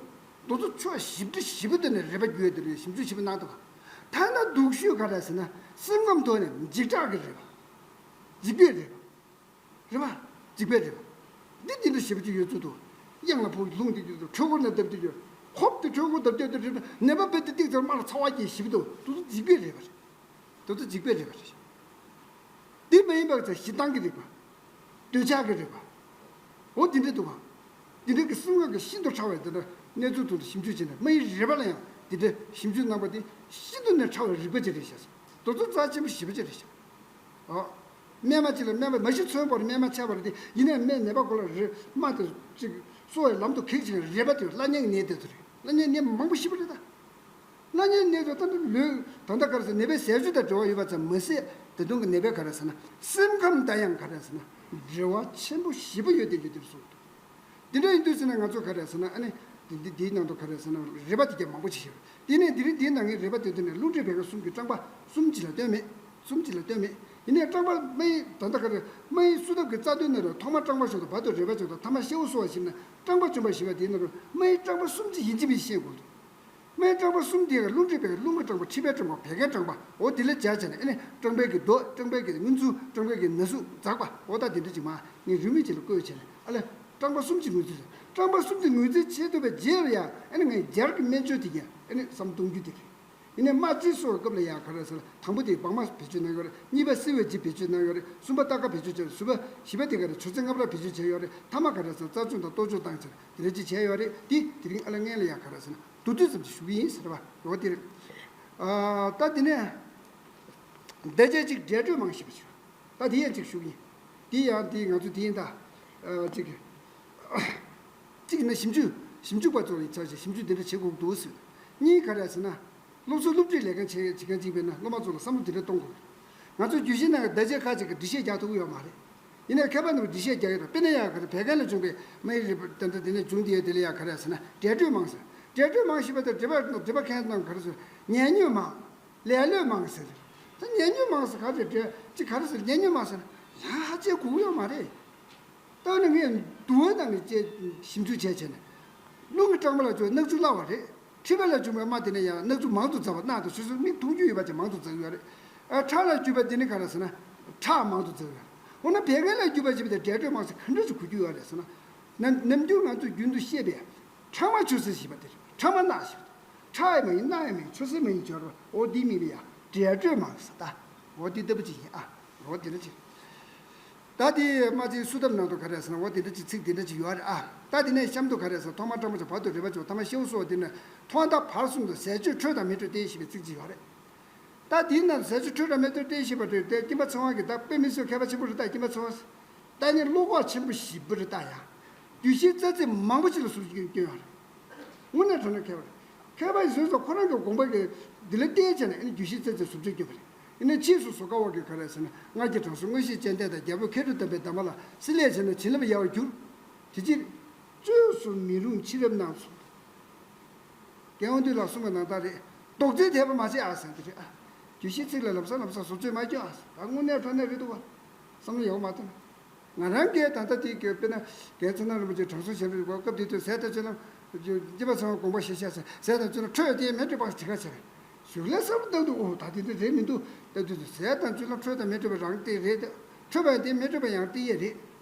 དེ་ཚོ་ཕྱོགས་ཞིབ་ཕྲ་ཞིབ་པོ་དེ་ནས་རེག་པ་རྒྱུ་ཡོད་དེ་རེད། ཞིབ་འཇུག་ཞིབ་པོ་གནང་འདུག་ག། ཐ་ན་སྡུག་ཤོས་ག་རེ་ཟེར་ན། སེམས་ཁམས་ཐོག་ནས་འཇིགས་སྐྲག་གི་རེག་པ། འཇིགས་པས་རེག་པ། རེད་པ། འཇིགས་པས་རེག་པ། འདི་འདི་འདྲ་ཞེ་པོ་ཅིག་ཡོད་ཚོད་འདུག། གཡང་ལ་ཕོག་རླུང་འདི་འདི་འདྲ་འཕྲུལ་འཁོར་ནང་བརྡབ་སྟེ་ཡོད། ཁོབ་དེ་འཕྲུལ་འཁོར་བརྡབ་སྟེ་འདི་རེད་ན། ནད་པ་དཔེ་དེ་ཏིག་ཙམ་རྨ་ལ་ཚ་བ་སྐྱེས་ཞེ་པོ་འདུག། དེ་ཚོ་འཇིགས་པས་རེག་པ་རེད། དེ་ཚོ་འཇིགས་པས་རེག་པ་རེད། འདི་མ་ཡིན་པ་ཚོ་ཞེ་སྡང་གི་རེག་པ། འདོད་ཆགས་ཀྱི་རེག་པ། འོ་འདི་འདྲ་འདུག་ག། འདི་འདྲ་གི་སེམས་ཁམས་ཀྱི་ཤིན་ཏུ་ཕྲ་བའི་འདི་འདྲ་གནས་ཚུལ་ཐོག་ཏུ་ཞིབ་འཇུག་བྱས་ནས། རྨ་ཡི་རེག་པ་ལ་ཡང་འདི་འདྲ་ཞིབ་འཇུག་གནང་པ་དེ་ཤིན་ཏུ་ནས་ཕྲ་བའི་རིག་པ་ཅིག་རེད་ཤག། དེ་ཚོ་རྩ་ཆེན་པོ་ཞེ་པོ་ཅིག་རེད་ཤག། ཨོ། སྨན་མ་གཅིག་ལ་སྨན་པ་མ་གཞི་ཚོན་པོར་སྨན་མ་ཆགས་པ་རེད་དེ། ཡིན་ནའི་སྨན་ནད་པ་ཁོ་ལ་རེག་རྨ་དེ་གཅིག་གསོ་བའི་ལམ་དུ་གེགས་བྱེད་རེག་པ་དེ། བླ་གཉན་ནད་དེ་ཚོ་རེད། བླ་གཉན་ནད་མང་པོ་ཞེ་པོ་རེད་ད། བླ་གཉན་ནད་དེ་ད་ནི་ལོས་ད་ལྟ་ག་རེ་ཟེར། ནད་པའི་ཟས་སྤྱོད་དང་འབྲེལ་བ་ཡོད་པ་ཙམ་མ་ཟད། ད་དུང་གི་ནད་པའི་ག་རེ་ཟེར་ན། སེམས་ཁམས་དང་ཡང་ག་རེ་ཟེར་ན། འབྲེལ་བ་ཆེན་པོ་ཞེ་པོ་ཡོད་དེ་ཡོད་དེ་གསུངས་འདུག། འདི་འདྲ་ཡིན་དུས་ཟེར་ན། ང་ཚོ་ག་རེ་ཟེར་ན། ཨ་ནི་འདི་འདི་འདིའི་ནང་དུ་ག་རེ་ཟེར་ན། རེག་པ་དེ་གྱད་མང་པོ་ཞིག་ཡོད། དེ་ནས་འདི་རིང་འདིའི་ནང་གི་རེག་པ་དེ་ཚོ་ནས་རླུང་མཁྲིས་བད་ཀན་གསུམ་གྱི་རྐྱང་པ་གསུམ་ཅིག་ལ་ལྟོས་མེད། གསུམ་ཅིག་ལ་ལྟོས་མེད། ཡིན་ནའི་རྐྱང་པ་རྨ་ཡི་ད་ལྟ་ག་རེ། རྨ་ཡི་གསོ་ཐབས་ཀྱི་རྩ་དོན་ནང་ལ་ཐོག་མར་རྐྱང་པ་བྱུང་དང་། བར་དུ་རེག་པ་བྱུང་དང་། ཐ་མར་ཤ་བོ་གསོ་བ་ཞིག་ན། རྐྱང་པ་བྱུང་བ་ཞེས་པ་དེའི་ནང་དུ་རྨ་ཡི་རྐྱང་པ་གསུམ་ཅིག་ཡིན་གཅིག་མིན་གཅིག་བཤད་དགོས་འདུག། རྨ་ཡི་རྐྱང་པ་གསུམ་དེ་ཡང་རླུང་མཁྲིས་བད་ཀན་རྐྱང་པ། རླུང་གི་རྐྱང་པ། བད་ཀན་རྐྱང་པ། འོ་དེ་ལ་སྦྱར་བྱས་ནས། ཨ་ནི་རྐྱང་པའི་གི་རྡོ། རྐྱང་པའི་གི་མངོན་ཚུལ། རྐྱང་པའི་གི་ན་ཟུག་འཛག་པ། འོ་ད་དེ་འདྲ་ཅིག་མ་ངས་རིན་མེད་ཅིག་ལ་བཀོད་བྱས་ནས། ཨ་ལས། རྐྱང་པ་གསུམ་གྱི་ངོས་འཛིན། རྐྱང་པ་གསུམ་གྱི་ངོས་འཛིན་བྱེད་ཐུབ་པའི་རྗེས་ལ་ཡང་། ཨ་ནི་ངས་སྦྱར་གྱི་སྨན་བཅོས་དེ་ཡང་ཨ་ནི་བསམ་གཏོང་རྒྱུ་དེ་རེད། ཡིན་ནའི་རྨ་རྩི་གསོ་བའི་སྐབས་ལ་ཡང་ག་རེ་ཟེར་ན། དང་པོ་དེ་སྦྲང་མ་བེད་སྤྱོད་གནང་ཡོད་རེད། གཉིས་པ་སིལ་བའི་རྗེས་བེད་སྤྱོད་གནང་ཡོད་རེད། གསུམ་པ་སྟར་ཀ་བེད་སྤྱོད་བྱས་རེད། བཞི་པ་བཞི་པ་དེ་ག་རེ། བྱུག་རྫས་ལྔ་པ་ལ་བེད་སྤྱོད་བྱས་ཡོད་རེད། ཐ་མ་ག་རེ་ཟེར་ན། རྩ་ཆུ་དང་ལྟོ་ཆུ་བཏང་བྱས་དེ་འདྲ་ཅིག་བྱས་ཡོད་རེད། དེ་དེ་རིང་ཨ་ལ་སྔན་ལ་ཡང་ག་རེ་ཟེར་ན། མདོར་བསྡུས་ཙམ་ཅིག་ཞུ་གི་ཡིན་ཟེར་བ། འོ་དེ་རེད། ཨ། ད་དེ་ནས་བརྡ་ཆད་ཅིག་འབྲས་སྤྲོད་མང་ཞེས་པ་ཞིག། ད་དེ་ཡང་ཅིག་ཞུ་གི་ཡིན། དེ་ཡང་དེ་ང་ཚོ་དེ་ཡིན་ད། ཨ། ཅིག་གཅིག་ནི་ཞིབ་འཇུག་ཞིབ་འཇུག་པ་ཚོ་ལ་ཆ་བཞག་ཞིབ་འཇུག་འདི་འདྲ་བྱེད་དགོས་འདུག་ཟེར། གཉིས་ག་རེ་ཟེར་ན། སློབ་གསོ་སློབ་ཁྲིད་ལས་འགན་བྱེད་བྱེད་མཁན་གཅིག་ཡིན་ན། སློབ་མ་ཚོ་ལ་བསམ་བློ་འདི་འདྲ་གཏོང་དགོས། ང་ཚོ་བརྗོད་གཞི་ནང་གི་བརྡ་ཆད་ཁག་ཅིག་གི་འགྲེལ་བཤད་རྒྱག་ཐུབ་ཀྱི་ཡོད་མ་རེད། ཡིན་ནའི་མཁས་པ་རྣམས་འགྲེལ་བཤད་རྒྱག་ཡོད་རེད། དཔེར་ན་ཡང་ག་རེ། བད་ཀན་ལ་བྱུང་བའི་རྨ་ཡི་རིགས་པ་དེ་འདྲ་དེ་ནས་བྱུང་དེ་ཡོད། དེ་ལ་ཡང་ག་རེ་ཟེར་ན། འབྲས་སྤྲོད་མང་ཟེར། འབྲས་སྤྲོད་མང་ཞེས་པ་དེ་འགྲེལ་པ་འགྲེལ་པ་མཁན་རྣམས་ག་རེ་ཟེར། ཉལ་ཉོལ་མང་། ལས་གློད་མང་ཟེར། ད་ཉལ་ཉོལ་མང་ཟེར་ག་རེ་རེད། ཅིག་ག་རེ་ཟེར། ཉལ་ཉོལ་མང་ཟེར་ན་ཡང་ཧ་ཅང་གོ་གི་ཡོད་མ་རེད། ད་ནི་ངས་དུ་བ་ནང་ནས་བཅད་ཞིབ་འཇུག་བྱས་བྱས་ནས། རླུང་གི་རྐྱང་པ་ལ་བྱུང་ན་གནག་ཆུ་སླ་བ་རེད། མཁྲིས་པ་ལ་བྱུང་བའི་རྨ་དེ་ནས་ཡང་གནག་ཆུ་མང་དུ་འཛག་པ། རྣག་དང་སོ་སོའི་མིག་མཐོང་རྒྱུ་ཡོད་པ་ཅིག་མང་དུ་འཛག་ཡོད་རེད། ཨ། ཁྲག་ལ་བརྒྱུས་པ་དེ་ནི་ག་རེ་ཟེར་ན། ཁྲག་མང་དུ་འཛག་ཡོད་རེད། འོ་ན་བད་ཀན་ལ་བརྒྱུས་པ་ཞེས་པ་དེ་འབྲས་སྤྲོད་མང་ཟེར་ག་འདྲ་ཞིག་གོ་རྒྱུ་ཡོད་རེད་ཟེར་ན། ནམ་ནམ་རྒྱུན་ང་ཚོས་རྒྱུན་དུ་བཤད་པའི་ཁྲག་རྨ་ཆུ་སེར་ཞེས་པ་དེ་རེད། ཁྲག་རྨ་རྣག་ཞེས་པ་དེ། ཁྲག་ཡང་མ་ཡིན། རྣག་ཡང་མ་ཡིན། ཆུ་སེར་མ་ཡིན་སྦྱོར་བ། འོ་འདི་མིན་པ་ཡང་འབྲས་སྤྲོད་མང་ཟེར་ད། འོ་འདི་ལྟ་བུ་ཅིག་ཡིན་ཨ། འོ་འདི་འདྲ་ཅིག། ད་དེ་མ་ཅིག་བསུབ་ཐབས་ནང་དུ་ག་རེ་ཟེར་ན། འོ་དེ་འདྲ་ཅིག་ཚིག་དེ་འདྲ་ཅིག་ཡོད་རེད་ཨ། ད་དེ་ནས་གཤམ་དུ་ག་རེ་ཟེར་ན། ཐོག་མར་སྤྲང་པོ་བྱ། བར་དུ་རས་པ་བྱ། ཐ་མར་སྐྱེ་བོ་གསོ་བ། དེ་ནས་ཐོག་མཐའ་བར་གསུམ་དུ་ཟས་སྤྱོད་ཁྲོད་དང་མི་ཁྲོད་བསྟེན་ཞེས་པའི་ཚིག་ཅིག་ཡོད་རེད། ད་དེའི་ནང་ཟས་སྤྱོད་ཁྲོད་དང་མི་ཁྲོད་བསྟེན་ཞེས་པ་རེད་དེ། སྐྱེས་པ་ཚེ་དབང་གིས་ད་དཔེ་མི་སྲིད་མཁས་པ་ཆེན་པོ་རེད། ད་སྐྱེས་པ་ཚེ་དབང་ད་ནི་བློ་ཁོག་ཆེན་པོ་ཞེ་པོ་རེད། ད་ཡང་རྒྱུད་བཞི་རྩ་ཚིག་མང་པོ་ཅིག་ལ་ཟུར་བསྐྱོན་ཡོད་རེད། དངོས་གནས་དྲང་གནས་མཁས་པ་རེད། མཁས་པ་ཡིན་ཟེར་ཙང་ཁོ་རང་གི་དགོངས་པ་གི་འདི་ལ་བརྟེན་བྱས་ནས་ཨ་ནི་རྒྱུད་བཞི་རྩ་ཚིག་ཟུར་བསྐྱོན་བསྐྱོན་པ་རེད། ཡིན་ནའི་ཕྱིས་སུ་བཟོ་དཀའ་བ་གི་ག་རེ་ཟེར་ན། སྔགས་ཀྱི་དྲང་སྲོང་མངོན་ཤེས་ཅན་འདས་དང་། རྒྱལ་པོ་མཁས་གྲུབ་དམ་པའི་གདམས་པ་ལ། བསྲེ་ལྷད་བྱས་ན་བྱིན་རླབས་ཡལ་བར་འགྱུར། དེ་ཕྱིར་བཅོས་སུ་མི་རུང་ཕྱི་རབས་རྣམས་སུ། རྒྱལ་དབང་འདུས་ལ་གསུངས་པའི་ནང་ལྟར་རེད། རྡོག་རྫིས་དེད་པ་མ་བྱེད་ཨ་ཟེར་འདི་རེད་ཨ། རྒྱུད་བཞི་ཚིག་ལ་ལམ་སང་ལམ་སང་བཟོ་བཅོས་མ་སྐྱོན་ཨ་ཟེར། ད་དངོས་གནས་དྲང་གནས་རེད་འདུག་བ། བསམ་བློ་ཡག་པོ་མ་བཏང་། ང་རང་གིས་ད་ལྟ་དེ་གི་དཔེར་ན་རྒན་ཚེ་ནང་རིན་པོ་ཆེ་དྲང་སྲོང་གཞན་དུ་གོ་སྐབས་དེ་དུས་ཟས་དང་སྤྱོད་ལམ། སྐྱེས་པ་ཚེ་དབང་དགོངས་པ་བཞེས་ཤག་ཟེར། ཟས་དང་སྤྱོད་ལམ་ཁྲོད་དེ་མི་འཕྲོད་པ་ཞིག་ག་བྱས་པས། གཞུག་ལ་བསམ་བློ་བཏང་དུས་ཨོ་ད་དེ་འདྲ་རེད་མི་འདུག་ལྟ་དུས་ཟས་དང་སྤྱོད་ལམ་ཁྲོད་དང་མི་འཕྲོད་པ་རང་སྟེང་རེད། ཁྲོད་པ་དེ་མི་འཕྲོད་པ་ཡང་སྟེང་ཡས་རེད།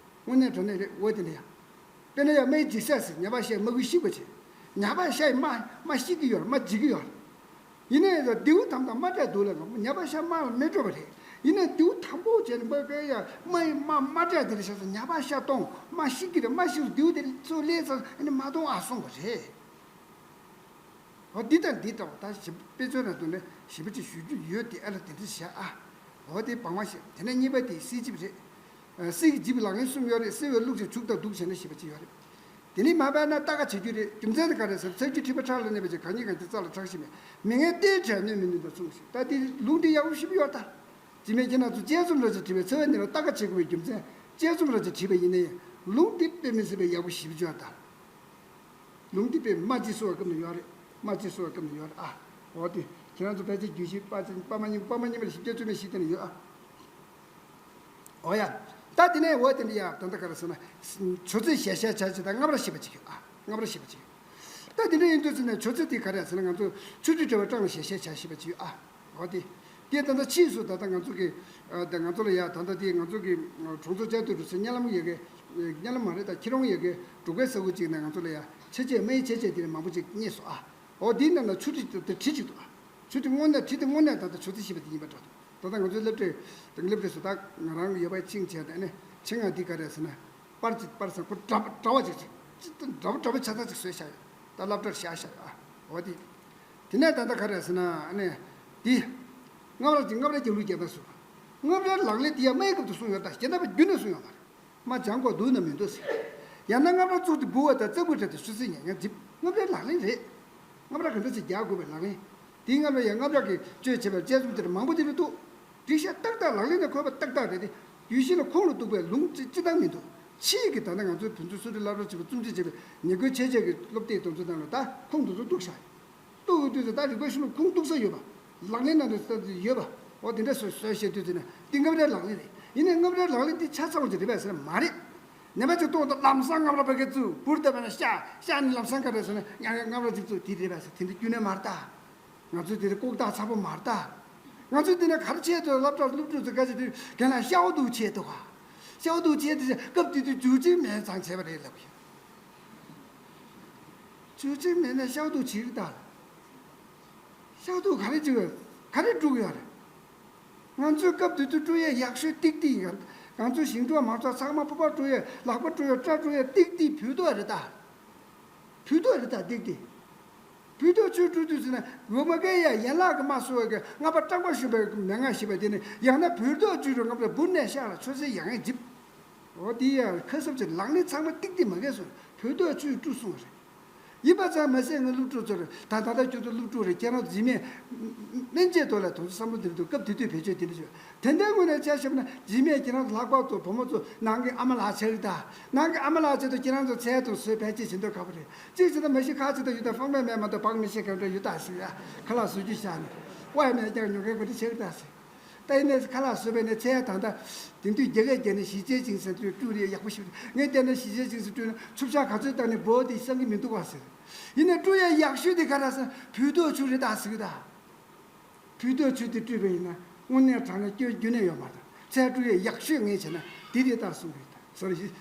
དངོས་གནས་དྲང་གནས་རེད། འོ་དེ་འདྲ་ཡ། དཔེར་ན་ཡ་རྨ་ཡི་འཇིགས་ཤ་ཟེར། ཉ་པ་ཤ་རྨ་ཁུ་ཤི་བ་བྱེད། ཉ་པ་ཤ་ཡི་རྨ་རྨ་ཤི་གི་ཡོད་རེད། རྨ་འཇིག་གི་ཡོད་རེད། ཡིན་ནའི་རྡེའུ་དམ་དང་རྨ་བྲལ་འདུག་ལ། ཉ་པ་ཤ་རྨ་ལ་མི་འགྲོ་བ་རེད། ཡིན་ནའི་རྡེའུ་དམ་པོ་བྱས་ནས་རྨ་གི་ཡ་རྨ་ཡི་རྨ་རྨ་བྲལ་དེ་ལ་བཞག་ཙང་ཉ་པ་ཤ་གཏོང་། རྨ་ཤི་གི་རེད། རྨ་ཤི་རུ་རྡེའུ་དེ་ཚོ་ལས་ཙང་ཨ་ནི་མ་གཏོང་ཨ་གསུངས་པ་རེད། འོ་འདི་དང་འདི་འདྲ་བ་ད་ཞིབ་དཔེ་མཚོན་ནང་དུ་ནས་ཞིབ་པོ་ཅིག་ཞུ་རྒྱུ་ཡོད་དེ་ཨ་ལ་དེ་འདྲ་བྱ་ཨ། འོ་དེ་བང་བ་ཞིག་དེ་ནས་གཉིས་པ་དེ་བསིལ་ལྗིབ་རེད། ཨ་བསིལ་གྱི་ལྗིབ་ལག་ལེན་གསུམ་ཡོད་རེད། བསིལ་བའི་བླུགས་ཅིང་བྱུག་དང་བདུག་བྱས་ནས་ཞེས་པ་ཅིག་ཡོད་རེད། དེ་ནས་མ་བབས་ན་རྟ་ཁ་བྱེད་རྒྱུ་རེད། རྒྱུ་མཚན་དེ་ག་རེ་ཟེར། ཚ་རྒྱུས་མཁྲིས་པ་ཁྲག་ལ་གནས་པ་ཅིག་གང་ཉིད་གང་ཇི་རྩ་ལ་གྲགས་ཤིང་མེད། མི་ངན་རྟའི་གྲལ་གནོན་མི་ནུས་པར་གསུངས་ཤིང་། ད་དེ་ལུང་འདི་ཡག་པོ་ཞིབ་ཡོད་ད། རྗེ་མི་སྐྱ་ནག་ཚོ་དཔྱད་རྩོམ་ར་ཅིག་བྲིས་པའི་ཚེ་བ་ནི་ར་རྟ་ཁ་བྱེད་དགོས་པའི་རྒྱུ་མཚན་དཔྱད་རྩོམ་ར་ཅིག་བྲིས་པ་ཡིན་ནའི་ལུང་འདི་དཔེ་མི་སྲིད་པའི་ཡག་པོ་ཞིབ་ཡོད་ད། ལུང་འདི་དཔེ་རྨ་རྗེས་གསོལ་བ་སྐབས་ནས་ཡོད་རེད། རྨ་རྗེས་གསོལ་བ་སྐབས་ནས་ཡོད་རེད་ཨ། འོ་དེ་ཁྱེད་རང་ཚོ་ཕལ་ཆེར་རྒྱུད་བཞི་པ་ཅན་པ་མ་རྙིང་པ་མ་རྙིང་པ་ལ་ཞིབ་ཆ་བཅོས་མེད་ཞིག་དེ་ནས་ཡོད་ཨ། འོ་ཡ། ད་དེ་ནས་འོ་དེ་འདྲ་ཡ་ད་ལྟ་ག་རེ་ཟེར་ན། མཆོད་རྫས་ཞལ་བཞེས་བྱ་ཞིག་དང་སྔགས་ར་ཞེས་པ་ཅིག་ཡོད་ཨ། སྔགས་ར་ཞེས་པ་ཅིག་ཡོད། ད་དེ་འདྲ་ཡིན་དུས་ཟེར་ན་མཆོད་རྫས་དེ་ག་རེ་ཟེར་ན་ང་ཚོ་ཆུ་དྲི་བྲི་བ་སྐྲངས་ལ་ཞལ་བཞེས་བྱ་ཞེས་པ་ཅིག་ཡོད་ཨ། འོ་དེ། དེ་ད་ལྟ་ཕྱིས་སུ་ད་ལྟ་ང་ཚོ་གི། ཨ་ད་ང་ཚོ་ལ་ཡ་ད་ལྟ་དེ་ང་ཚོ་གི་གྲོང་ཚོ་བཅའ་སྡོད་འགྲོ་སའི་གཉའ་ལམ་ཡ་གི། གཉའ་ལམ་མ་རེད་ད་ཁྱི་རོང་ཡ་གི་འབྲོག་པའི་ས་ཁུལ་ཅིག་ནས་ང་ཚོ་ལ་ཡ་ཆེ་ཆེ་རྨ་ཡི་ཆེ་ཆེ་དེ་ནས་མང་པོ་ཅིག་རྙེད་སོང་ཨ། འོ་དེའི་ནང་ལ་ཆུ་དྲི་དེ་གྲི་ཅིག་འདུག་ཨ། ཆུ་དྲི་དངོས་གནས་གྲི་དེ་དངོས་གནས་ད་ལྟ་མཆོད་རྫས་ཞེས་པ་དེ་ཡིན་པ་འདྲ་འདུག་ད་ལྟ་ང་ཚོའི་སློབ་གྲྭའི་དང་སློབ་གྲྭའི་བཟོ་ལྟ་ང་རང་ཡོད་པ་ཕྱིན་བྱས་ནས་ནི་ཆེད་མངགས་འདི་ག་རེ་ཟེར་ན། པར་ཅིག་པར་སང་ཁོ་འདྲ་པོ་འདྲ་བ་ཅིག་ཅིག་ཅིག་འདྲ་པོ་འདྲ་པོ་ཆ་ཚང་ཅིག་བཟོས་བཞག་ཡོད། ད་སློབ་གྲྭར་བཞག་བཞག་ཡོད་ཨ། འོ་དེ། དེ་ནས་ད་ལྟ་ག་རེ་ཟེར་ན་ཨ་ནི། དེ། སྔགས་ར་ཅིག་སྔགས་ར་རྒྱབ་ལུགས་རྒྱབ་ན་སུ། སྔགས་རའི་ལག་ལེན་དེ་ཡང་རྨའི་སྐབས་དུ་གསུངས་ཡོད་ད། རྒྱ་ནག་པ་རྒྱུན་ནས་གསུངས་ཡོད་མ་རེད། རྨ་བྱང་གོ་འདུག་ན་མི་འདུག་ཟེར། ཡང་ན་སྔགས་ར་བཙུགས་ཏེ་འབུལ་བ་དང་རྩ་འབུལ་སྤྲད་དེ་ཆུ་སྲིན་ཉེ་ཉེ་འཇིབ། སྔགས་རའི་ལག་ལེན་རེད། སྔགས་ར་ག་འདྲ་ཅིག་རྒྱག་དགོས་པའི་ལག་ལེན། དེའི་སྔགས་ར་ཡང་སྔགས་ར་གི་གཅོད་བྱེད་པའི་དཔྱད་རྩོམ་དེར་མང་པོ་དེ་འདྲ་འདུག་སྒྲིག་བཤད་ཏག་ཏག་ལག་ལེན་ནས་འཁོད་པ་ཏག་ཏག་རེད་དེ། རྒྱུད་བཞི་ལ་ཁུངས་ལ་གཏུགས་པའི་ལུང་ཅི་ཅི་ལྟར་མི་འདུག་ཕྱིས་ཀྱི་ད་ལྟ་ང་ཚོའི་བོད་འཛིན་སུ་རི་བླ་བྲང་ཆེན་པོ་བཙུན་ཆེ་བྱས་པའི་ཉེ་ཁུལ་ཆེ་ཆེ་གི་སློབ་དེབ་དེ་ཚོ་ནང་ལ་ད་ཁུངས་དེ་ཚོ་གཏུགས་བཞག་གཏུགས་ཡོད་དུས་ད་རིག་པ་གཞུང་ལ་ཁུངས་གཏུགས་ས་ཡོད་པ། ལག་ལེན་ནང་དུ་ས་ཡོད་པ། འོ་དེ་འདྲ་བཟོས་བཟོས་བཤད་དུས་ཚོད་ནས་འདི་སྔགས་རའི་ལག་ལེན་རེད། ཡིན་ནའི་སྔགས་རའི་ལག་ལེན་འདི་ཆ་ཚང་བ་ཅིག་རེད་པས་ཟེར་ན་མ་རེད། ནད་པ་ཅིག་གཏོང་དུས་ལམ་སང་སྔགས་ར་ཕ་གི་བཙུགས་འབུར་བཏབ་པ་ན་ཤ་ཤ་ནི་ལམ་སང་ག་རེ་ཟེར་ན་ཡང་ཡང་སྔགས་ར་ཅིག་བཙུགས་དེ་རེད་པས་ཟེར་དེ་འདྲ་རྒྱུན་ནས་མ་རེད་ད། ང་ཚོས་དེ་རིང་ལྐོག་རྟགས་ཚ་པོ་མ་རེད་ད། ང་ཚོས་འདི་ནས་ག་རེ་བྱས་འདུག་སློབ་གྲྭར་སློབ་ཕྲུག་ཚོ་སྐད་ཆ་དྲིས་རྒན་ལགས་ཤའོ་ཏུའུ་བྱས་འདུག་ག་ཤའོ་ཏུའུ་བྱས་དེ་སྐབས་དེ་དུས་ཅུའུ་ཅིང་མེན་ཚང་བྱས་པ་རེད་ལབ་ཀྱི། ཅུའུ་ཅིང་མེན་ནས་ཤའོ་ཏུའུ་བྱས་རེད་ད། ཤའོ་ཏུའུ་ག་རེ་བྱེད་ག་རེ་དཀྲུག་ཡོད་རེད། ང་ཚོའི་སྐབས་དེ་དུས་དཀྲུག་ཡས་ཡག་ཤོས་ཏིག་ཏིག་ཡོད། ང་ཚོའི་ཞིང་འབྲོག་མང་ཚོགས་ཚང་མ་སྤོབས་པ་དཀྲུག་ཡས་ལག་པ་དཀྲུག་ཡས་སྐྲ་དཀྲུག་ཡས་ཏིག་ཏིག་བོད་ཐོག་རེད་ད། བོད་ཐོག་རེད་ད་ཏིག་ཏིག་བོད་ཐོག་ཆུ་དཀྲུག་དུས་ཟེར་ན་འོ་མ་གའི་ཡ་ཡན་ལག་གི་མ་སོ་བའི་གི་རྔ་པ་སྐྲངས་པ་ཞུ་བའི་མན་ངག་ཞིག་པ་དེ་ནི་ཡང་ན་བོད་ཐོག་ཆུ་དཀྲུག་རྔ་པ་འབུར་ནས་ཤག་ལ་ཆུ་སེར་ཡང་ཡང་འཇིབ། འོ་དེ་ཡ་ཁ་གསབ་ཀྱི་ལག་ལེན་ཚང་མ་ཏིག་ཏིག་མ་གས་སོང་། བོད་ཐོག་ཆུ་དཀྲུག་སོང་བ་རེད། ཡིན་པ་ཙམ་མ་ཟད་ངའི་སློབ་ཕྲུག་ཚོར་ད་ད་ལྟ་ཁྱོད་ཚོ་སློབ་ཕྲུག་རེད། ཁྱེད་རང་ཚོ་རྗེས་མའི་སྨན་དཔྱད་ཐོག་ལ་དེ་ཚོ་བསམ་བློ་འདིར་འདུག་སྐབས་དེ་དུས་བེད་སྤྱོད་དེ་འདྲ་བྱོས། དེ་འདྲའི་ངོས་ནས་ཆ་བཞག་ན་རྗེས་མའི་ཁྱེད་རང་ཚོ་ལྷག་པར་དུ་བུ་མོ་ཚོ་ནང་གི་ཨ་མ་ལགས་ཆགས་ཀྱི་ད། ནང་གི་ཨ་མ་ལགས་ཆགས་དུས་ཁྱེད་རང་ཚོ་ཚལ་དང་སོས་ཕལ་ཆེར་བྱེད་འདོད་ཁག་པོ་རེད། གཅིག་བྱས་ན་མ་གཞི་ཁ་ཚིག་ད་ཡོད་ད་ཕང་མེད་མེད་མ་གཏོགས་བག་མི་ཤེས་གང་འདྲ་ཡོད་ད་ཟེར་ཡ། ཁ་ལག་བཟོ་རྒྱུ་བཞག་ནས་དབའ་མེད་ཀྱང་ཉོ་མཁན་ག་འདྲ་ཆགས་ཀྱི་ད་ཟེར། ད་ཡིན་ནས་ཁ་ལག་བཟོས་པས་ནས་ཚལ་ད་ལྟ་དེང་དུས་རྒྱ་སྐད་བརྒྱབ་ནས་ཞི་བྱེད་ཅིང་ཟེར་དུས་དཀྲུག་རེས་ཡག་པོ་ཞིག་རེད། ངས་བལྟས་ན་ཞི་བྱེད་ཅིང་ཟེར་དཀྲུག་ན་ཆུ་བྱ་ག་ཚོད་བཏང་ནས་འབོ་དེ་བསམ་གྱི་མི་འདུག་བ་ཟེར། ཡིན་ནས་དཀྲུག་ཡ་ཡག་ཤོས་དེ་ག་རེ་ཟེར་ན་བོད་ཐོག་ཆུ་རེད་ད་ཟེར་གི་ད། བོད་ཐོག་ཆུ་དེ་དཀྲུགས་པ་ཡིན་ན་དངོས་གནས་དྲང་གནས་སྐྱོན་རྒྱུན་ནས་ཡོད་མ་རེད། ཚལ་དཀྲུག་ཡ་ཡག་ཤོས་ངས་བྱས་ན་དེ་རེད་ད་གསུངས་རེད་ད་ཟེར་ཞིག་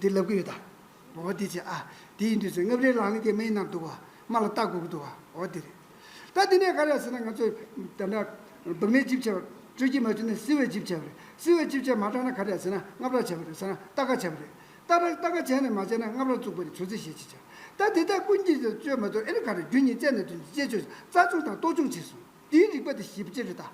དེ་ལབ་གི་ཡོད་ད། འོ་དེ་བྱས་ཨ། དེ་ཡིན་དུས་ཚོད་སྔགས་རའི་ལག་ལེན་དེ་མི་ཡིན་ན་འདུག་བ། རྨ་ལ་ལྟ་དགོས་ཀྱི་འདུག་བ། འོ་དེ་རེད། ད་དེ་ནས་ག་རེ་ཟེར་ན་ང་ཚོས་ད་ལྟ་བག་མེད་ཅིབ་བྱས་པ། སྤྲོད་ཀྱི་མ་བྱུང་ན་བསིལ་བའི་ཅིབ་བྱས་པ་རེད། བསིལ་བའི་ཅིབ་བྱས་མ་དྲག་ན་ག་རེ་ཟེར་ན་རྔམ་དྲག་བྱས་པ་རེད་ཟེར་ན་སྟར་ཁ་བྱས་པ་རེད། སྟར་སྟར་ཁ་བྱས་ནས་མ་བྱས་ན་རྔམ་དྲག་བཙུགས་པ་རེད། ཚོད་རྩིས་བྱེད་ཅི་བྱ། ད་དེ་དག་ཀུན་གྱིས་ཀྱང་སྤྱོད་མ་ཐུབ། ཨེ་ནི་ག་རེ་རྒྱུ་ཉིད་བཙལ་ནས་དོན་གྱི་དཔྱད་བརྗོད་རྩ་ཆུང་དང་ལྟོ་ཆུང་བྱས་སོང་། དེའི་རིགས་པ་དེ་ཞིབ་ཅིག་རེད་ད།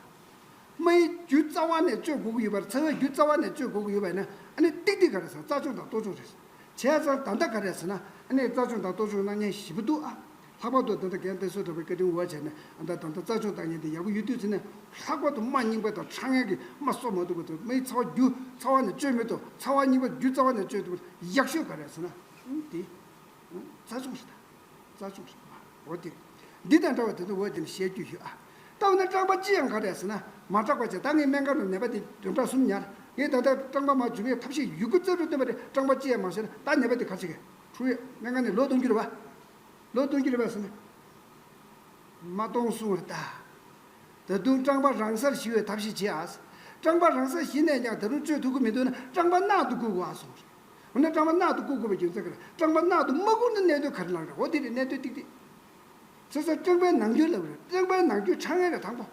མའི་རྒྱུ་རྩ་བ་ནས་གཅོད་དགོས་ཀྱི་ཡོད་པ་རེད། ཚ་བའི་རྒྱུ་རྩ་བ་ནས་གཅོད་དགོས་ཀྱི་ཡོད་པ་ཡིན་ན་ཨ་ནི་ཏིག་ཏིག་ག་རེ་ཟེར་རྩ་ཆུང་དང་ལྟོ་ཆུང་རེད། བྱས་ཙང་ད་ལྟ་ག་རེ་ཟེར་ན་ཨ་ནི་རྩ་ཆུང་དང་ལྟོ་ཆུང་གནང་མཁན་ཞེ་པོ་འདུག་ཨ། ལྷག་པར་དུ་ད་ལྟ་རྒན་བསྟན་འཛིན་གྲགས་པའི་བཀའ་དྲིན་འོག་བྱས་ནས་ཨ་ད་ད་ལྟ་རྩ་ཆུང་གཏོང་མཁན་དེ་ཡག་པོ་ཡོད་དུས་ཟེར་ནས་ལྷག་པར་དུ་རྨ་རྙིང་པ་དང་ཁྲག་ངན་གྱི་རྨ་གསོ་མ་ཐུབ་པ་དང་མའི་ཚ་བ་རྒྱུ་རྩ་བ་ནས་གཅོད་མི་ཐུབ། ཚ་བ་རྙིང་པ་རྒྱུ་རྩ་བ་ནས་གཅོད་ཐུབ་པ་ཡག་ཤོས་ག་རེ་ཟེར་ན་ཨ་དེ་རྩ་ཆུང་རེད་ད། རྩ་ཆུང་རེད། འོ་དེ། འདི་དང་འདྲ་བ་དེ་ཚོ་འོ་དེ་ནི་བཤད་རྒྱུ་ཡོད་ཨ། ད་འོ་ན་སྐྲངས་པ་ཅི་ཡང་ག་རེ་ཟེར་ན་མ་སྐྲག་པ་བྱས། ད་ངས་སྨན་ཁང་ནང་ནད་པ་དེ་བདུན་ཕྲག་གསུམ་ཉར། ངས་ད་ལྟ་སྐྲངས་པ་མ་བྱུང་བའི་ཐབས་ཤེས་ཡོད་རྒུ་རྩལ་སྤྲུགས་བསྟན་པ་རེད། སྐྲངས་པ་ཅི་ཡང་མ་བྱས་ན་ད་ནད་པ་དེ་ག་རེ་བྱེད་ཀྱི་འཁྲུག་ཡོད། སྨན་ཁང་ནས་ལོག་གཏོང་རྒྱུ་རེད་པ། ལོག་གཏོང་རྒྱུ་རེད་པ་ཟེར་ན། མ་གཏོང་གསུངས་པ་རེད་ད། ད་དུང་སྐྲངས་པ་རང་སར་ཞི་བའི་ཐབས་ཤེས་བྱེད་ཨ། སྐྲངས་པ་རང་སར་ཞི་ནས་ཀྱང་ད་དུང་བཅོས་ཐུབ་ཀྱི་མི་འདུག་ན་སྐྲངས་པ་རྣག་ཏུ་བསྐུ་དགོས་ཨ་གསུངས་རེད། འོ་ན་སྐྲངས་པ་རྣག་ཏུ་བསྐུ་དགོས་པའི་རྒྱུ་མཚན་ག་རེ། སྐྲངས་པ་རྣག་ཏུ་མ་བསྐུ་ན་གནད་དོན་ག་རེ་ལངས་རེད། འོ་དེ་རེད་གནད་དོན་ཏིག་ཏིག། ཚེ་ས་སྐྲངས་པའི་ནང་རྒྱུན་ལབ་རེད། སྐྲངས་པའི་ནང་རྒྱུན་ཁྲག་ངན་རེད་དང་པོ།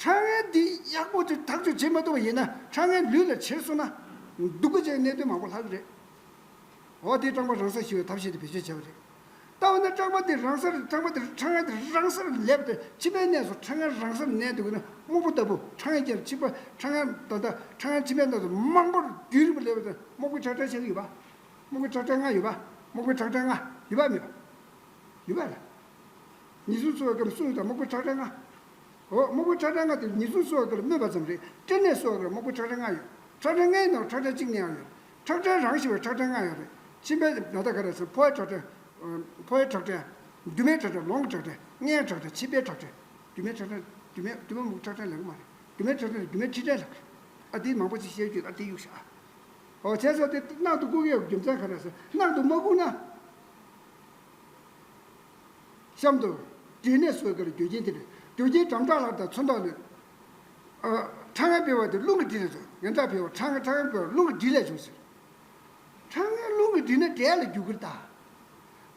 ཁྲག་ངན་འདི་ཡག་པོ་ཅིག་ཐག་གཅོད་བྱེད་མ་ཐུབ་པ་ཡིན་ན་ཁྲག་ངན་ལུས་ལ་བྱེར་སོང་ན། སྡུག་པོ་ཅན་གནད་དོན་མང་པོ་ལྷག་གི་རེད། འོ་དེ་སྐྲངས་པ་རང་སར་ཞི་བའི་ཐབས་ཤེས་དེ་བེད་སྤྱོད་བྱས་པ་རེད། ད་འོ་ན་སྐྲངས་པ་དེ་རང་སར་སྐྲངས་པ་དེ་ཁྲག་ངན་དེ་རང་སར་ལེབ་སྟེ་མཆིན་པའི་གནས་སུ་ཁྲག་ངན་རང་སར་གནས་འདུག་ན་སྨུག་པོ་ལྟ་བུ་ཁྲག་ངན་ཅན་མཆིན་པ་ཁྲག་ངན་ད་ལྟ་ཁྲག་ངན་མཆིན་པའི་གནས་སུ་མང་པོར་རྒྱུན་རིང་པོ་ལེབ་སྟེ་སྨུག་པོའི་ཁྲག་ཕྲན་ཆགས་ཀྱི་ཡོད་པ། སྨུག་པོའི་ཁྲག་ཕྲན་ལྔ་ཡོད་པ། སྨུག་པོའི་ཁྲག་ཕྲན་ལྔ་ཡོད་པ་མེད་པ། ཡོད་པ་ལ། ཉེས་སོང་གསོ་བའི་སྐབས་སུ་སྨུག་པོའི་ཁྲག་ཕྲན་ལྔ། འོ་སྨུག་པོའི་ཁྲག་ཕྲན་ལྔ་དེ་ཉེས་སོང་གསོ་བའི་སྐབས་སྨོས་པ་ཙམ་རེད། སྐྲན་ནད་གསོ་བའི་སྐབས་སྨུག་པོའི་ཁྲག་ཕྲན་ལྔ་ཡོད། ཁྲག་ཕྲན་ལྔའི་ནང་ཁྲག་ཕྲན་གཅིག་ནད་ཡང་ཡོད། ཁྲག་ཕྲན་རང་ཞི་བའི་ཁྲག་ཕྲན་ལྔ་ཡོད་རེད། མཆིན་པའི་ནད་ད་ག་རེ་ཟེར། ཕོ་བའི་ཁྲག་ཕྲན། ཕོ་བའི་ཁྲག་ཕྲན། རྒྱུ་མའི་ཁྲག་ཕྲན། ལོང་གི་ཁྲག་ཕྲན། མངལ་ཁྲག་ཕྲན། མཆིན་པའི་ཁྲག་ཕྲན། རྒྱུ་མའི་ཁྲག་ཕྲན། རྒྱུ་མའི་རྒྱུ་མའི་སྨུག་ཁྲག་ཕྲན་ལེན་གི་མ་རེད། རྒྱུ་མའི་ཁྲག་ཕྲན་རྒྱུ་མའི་མཁྲིས་ཕྲན་ལབ་གི། ཨ་དེ་མང་པོ་ཅིག་བཤད་རྒྱུ་ཨ་དེ་གཡུག་བཞག། འོ་བྱས་ཙང་དེ་རྣག་ཏུ་བསྐུ་གི་ཡོད་རྒྱུ་མཚན་ག་རེ་ཟེར། རྣག་ཏུ་མ་བསྐུ་ན། གཤམ་དུ། འབྲས་ནད་གསོ་བའི་སྐབས་ལ་རྒྱུ་རྐྱེན་དེ་རེད། རྒྱུ་རྐྱེན་འགྲམ་ཁྲག་ལ་དང་ཚོན་མདོག་ལོས། ཨ། ཁྲག་ངན་འཕེལ་བ་དེ་རླུང་གི་འབྲས་ལས་བྱུང་། ངན་ཁྲག་འཕེལ་བ་ཁྲག་ངན་ཁྲག་ངན་འཕེལ་བ་རླུང་གི་འབྲས་ལས་བྱུང་ཟེར། ཁྲག་ངན་རླུང་གི་འབྲས་ནི་འབྲས་ལ་འགྱུར་གི་རེད་ད།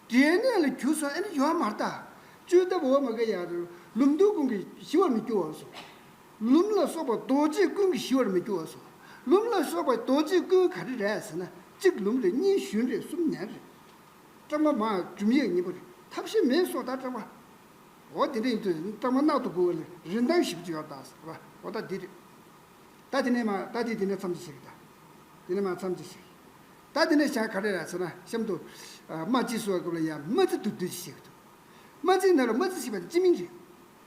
འབྲས་ནད་ལ་འགྱུར་སོང་ཨ་ནི་ཡོད་མ་རེད་ད། བཅོས་ཐབས་འོ་མ་ག་ཡ་རེད། ལུམ་དུག་ཀུན་གྱིས་ཞི་བར་མི་འགྱུར་བ་སོ། ལུམ་ལ་སོགས་པ་རྡོ་རྗེ་ཀུན་གྱིས་ཞི་བར་མི་འགྱུར་བ་སོ། ལུམ་ལ་སོགས་པ་རྡོ་རྗེ་ཀུན་ག་རེ་རེད་ཟེར་ན་གཅིག་ལུམ་རེད། གཉིས་ཞུན་རེད། གསུམ་ནན་རེད། སྐྲངས་པ་མ་འཇུམ་ཡས་གཉིས་པོ་རེད། ཐབས་ཤེས་མེད་སོང་ད་སྐྲངས་པ། འོ་དེ་འདྲ་ཡིན་དུས་སྐྲངས་པ་རྣག་ཏུ་བསྐུ་བ་ལས་རིན་ཐང་ཞེ་པོ་ཅིག་ཡོད་ད་ཟེར་བ་འོ་ད་འདི་རེད། ད་དེ་ནས་མ་ད་དེ་དེ་ནས་མཚམས་ཅིག་བྱེད་ཀྱི་ད། དེ་ནས་མ་མཚམས་ཅིག་བྱེད་ཀྱི། ད་དེ་ནས་བྱ་ག་རེ་རེད་ཟེར་ན་གཤམ་དུ། རྨ་རྩི་གསོ་བའི་སྐབས་ལ་ཡང་རྨ་རྩི་དུ་དུ་ཅིག་བྱེད་ཀྱི་འདུག། རྨ་རྩིའི་ནང་ལ་རྨ་རྩི་ཞེས་པ་དེ་སྤྱི་མིང་རེད།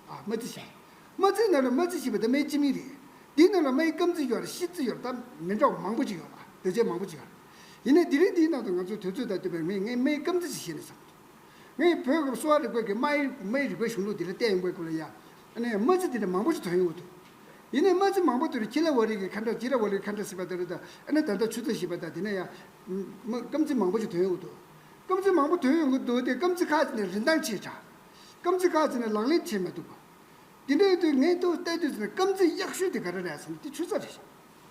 ཨ་རྨ་རྩི་ཞེས། རྨ་རྩིའི་ནང་ལ་རྨ་རྩི་ཞེས་པ་དེ་མའི་སྤྱི་མིང་རེད། དེའི་ནང་ལ་རྨའི་སྐམ་རྩི་ཡོད་རེད། ཤི་རྩི་ཡོད་རེད། ད་མི་འདྲ་བ་མང་པོ་ཅིག་ཡོད་རེད། འདོད་བྱེད་མང་པོ་ཅིག་ཡོད་རེད། ཡིན་ནའི་དེ་རིང་འདིའི་ནང་དུ་ང་ཚོས་དུས་ཚོད་དང་བསྟུན་པའི་ངས་ངས་རྨའི་སྐམ་རྩི་ཞིག་བཤད་ནས་བསམ་གྱི་འདུག། ངས་བོད་ཀྱི་གསོ་བ་རིག་པའི་གི་རྨའི་རྨའི་རིག་པའི་གཞུང་ལུགས་འདི་ལ་བལྟས་ཡོང་བའི་སྐོར་ལ་ཡ། ཨ་ནི་རྨ་རྩི་འདི་འདྲ་མང་པོ་ཞིག་ཐོན་ཡོང་གི་འདུག། ཡིན་ནའི་རྨ་རྩི་མང་པོ་དེ་རུ་ཁྱི་ལ་བ་རི་གི་ཁ་འདྲ་ཇི་ར་བ་རི་ཁ་འདྲ་ཟེར་བ་དེ་རེད་ད། ཨ་ནི་ད་ལྟ་ཆུ་ཚ་ཞེས་པ་དང་དེ་ནས་ཡ། རྨ་སྐམ་རྩི་མང་པོ་ཞིག་ཐོན་ཡོང་གི་འདུག། སྐམ་རྩི་མང་པོ་ཐོན་ཡོང་གི་འདུག་སྟེ་སྐམ་རྩི་ཁག་ཅིག་ནས་རིན་ཐང་ཆེ་དྲགས། སྐམ་རྩི་ཁག་ཅིག་ནས་ལག་ལེན་བྱེད་མི་ཐུབ་པ། དེ་འདྲ་ཡིན་དུས་ངས་ཐུག་བལྟས་དུས་ཙམ་ནས་སྐམ་རྩི་ཡག་ཤོས་དེ་ག་རེ་རེད་ཟེར་ན་དེ་ཆུ་ཚ་རེད་ཤག།